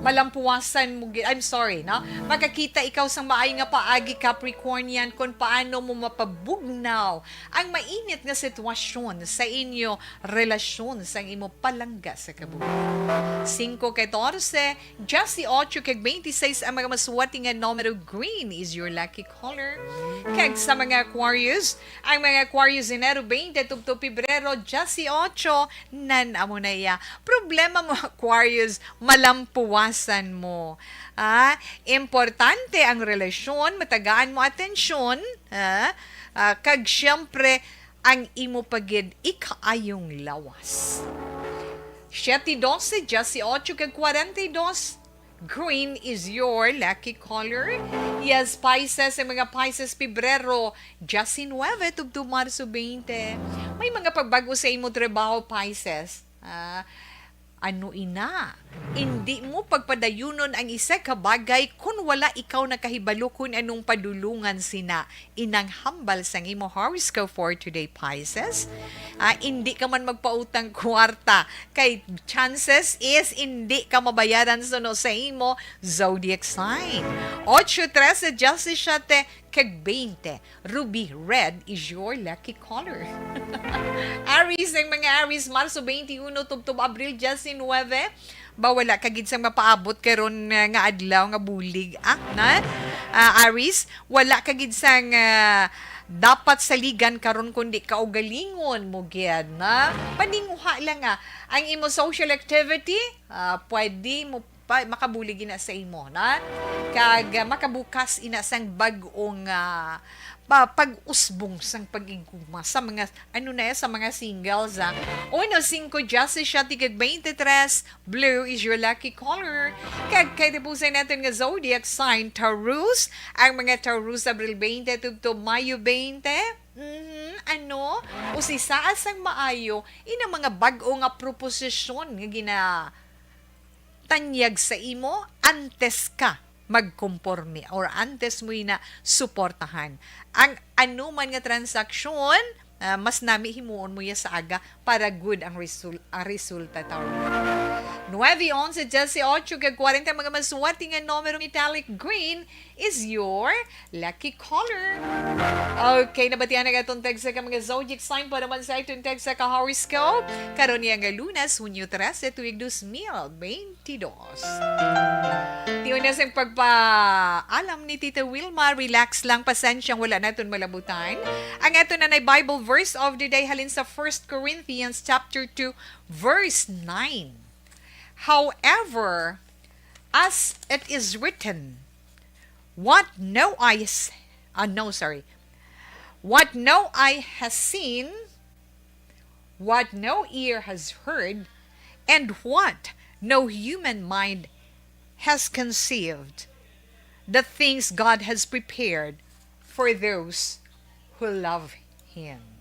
Malampuwasan mo gi-, I'm sorry, no? Makakita ikaw sang maayo nga paagi, Capricornian, kung paano mo mapabugnaw ang mainit nga sitwasyon sa inyo relasyon sang imo palangga sa kabuhi. Singko, katorse, diyes ocho kag twenty-six ang mga maswerte nga numero. Green is your lucky color. Kag sa mga Aquarius, ang mga Aquarius, Enero twenty tubtob Pebrero diyes ocho, nan-a mo na iya. Problema mo, Aquarius, malampuwasan mo. Ah, importante ang relasyon, matagaan mo atensyon, ah, ah, kag siyempre, ang imo pa gid ikaayong lawas. Siete, doce, diyes ocho kag kwarenta y dos, green is your lucky color. Yes, Pisces, ang mga Pisces, Pebrero diyes nuwebe tubtob Marso twenty. May mga pagbago sa imo trabaho, Pisces. Ah, ano ina? Indi mo pagpadayunon ang isa ka bagay kon wala ikaw nakahibalo kon anong padulongan sina. Inang hambal sang imo horoscope for today, Pisces. Ah, indi ka man magpautang kwarta, kay chances is indi ka mabayaran suno sa imo zodiac sign. Ocho, trese, diyes siyete, kag twenty. Ruby red is your lucky color. Aries, ang mga Aries, Marso twenty-one tubtob Abril diyes nuwebe. Ba, wala ka gid sang mapaabot karon nga, nga adlaw nga bulig, ah, na? Ah, Aries, wala ka gid sang, ah, dapat saligan karon, kundi kaugalingon mo gid, na? Paninguha lang, ah, ang imo social activity, ah, pwede mo pa, makabulig gina sa imo, na? Kag, ah, makabukas ina sang bag-ong, ah, pa, pag-usbong sang pag-igugma sa mga, ano na, sa mga singles, ah. Uno, singko, diyes siyete kag twenty-three, blue is your lucky color. Kag kay tapusan natin nga zodiac sign, Taurus. Ang mga Taurus, Abril twenty tubtob Mayo twenty. Mhm, ano? Usisaa sang maayo, inang mga bag-o nga proposisyon nga gina-, tanyag sa imo antes ka magkomporme or antes mo ina suportahan ang anuman nga transaksyon. Ah, mas nami himuon mo ya sa aga para good ang resul-, ang resulta, Taurus. Nueve, onse, diyes ocho, kag kwarenta, mga maswerte nga numero, metallic green is your lucky color. Okay, nabatian na atong tagsa ka mga zodiac sign para man sa atong tagsa ka horoscope. Karon niya nga Lunes, Hunyo trese, tuig dos mil twenty dos. Tiyon na sa pagpaalam ni Tita Wilma, relax lang, pasensyang wala naton malabutan. Ang ato na nay Bible verse of the day halin sa First Corinthians chapter two, verse nine. However, as it is written, "What no eye s-," ah, no, sorry. "What no eye has seen, what no ear has heard, and what no human mind has conceived, the things God has prepared for those who love Him."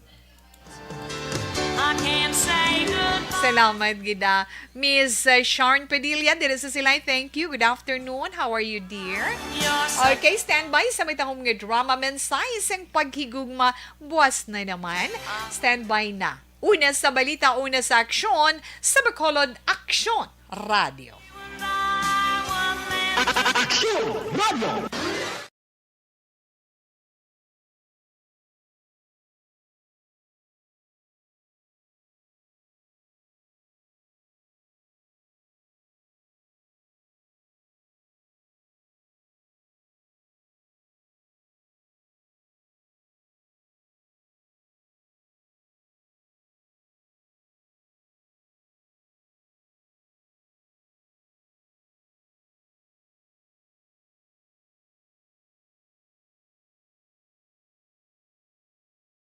I can't say goodbye. Salamat gid, ah, Miss, uh, Sharon Padilla, diri sa Silay. Thank you. Good afternoon. How are you, dear? You're so Okay, standby sa may tahom nga drama, mensahe sang paghigugma, buwas na naman. Standby na. Una sa balita, una sa aksyon, sa Bacolod Aksyon Radio. Aksyon Radio.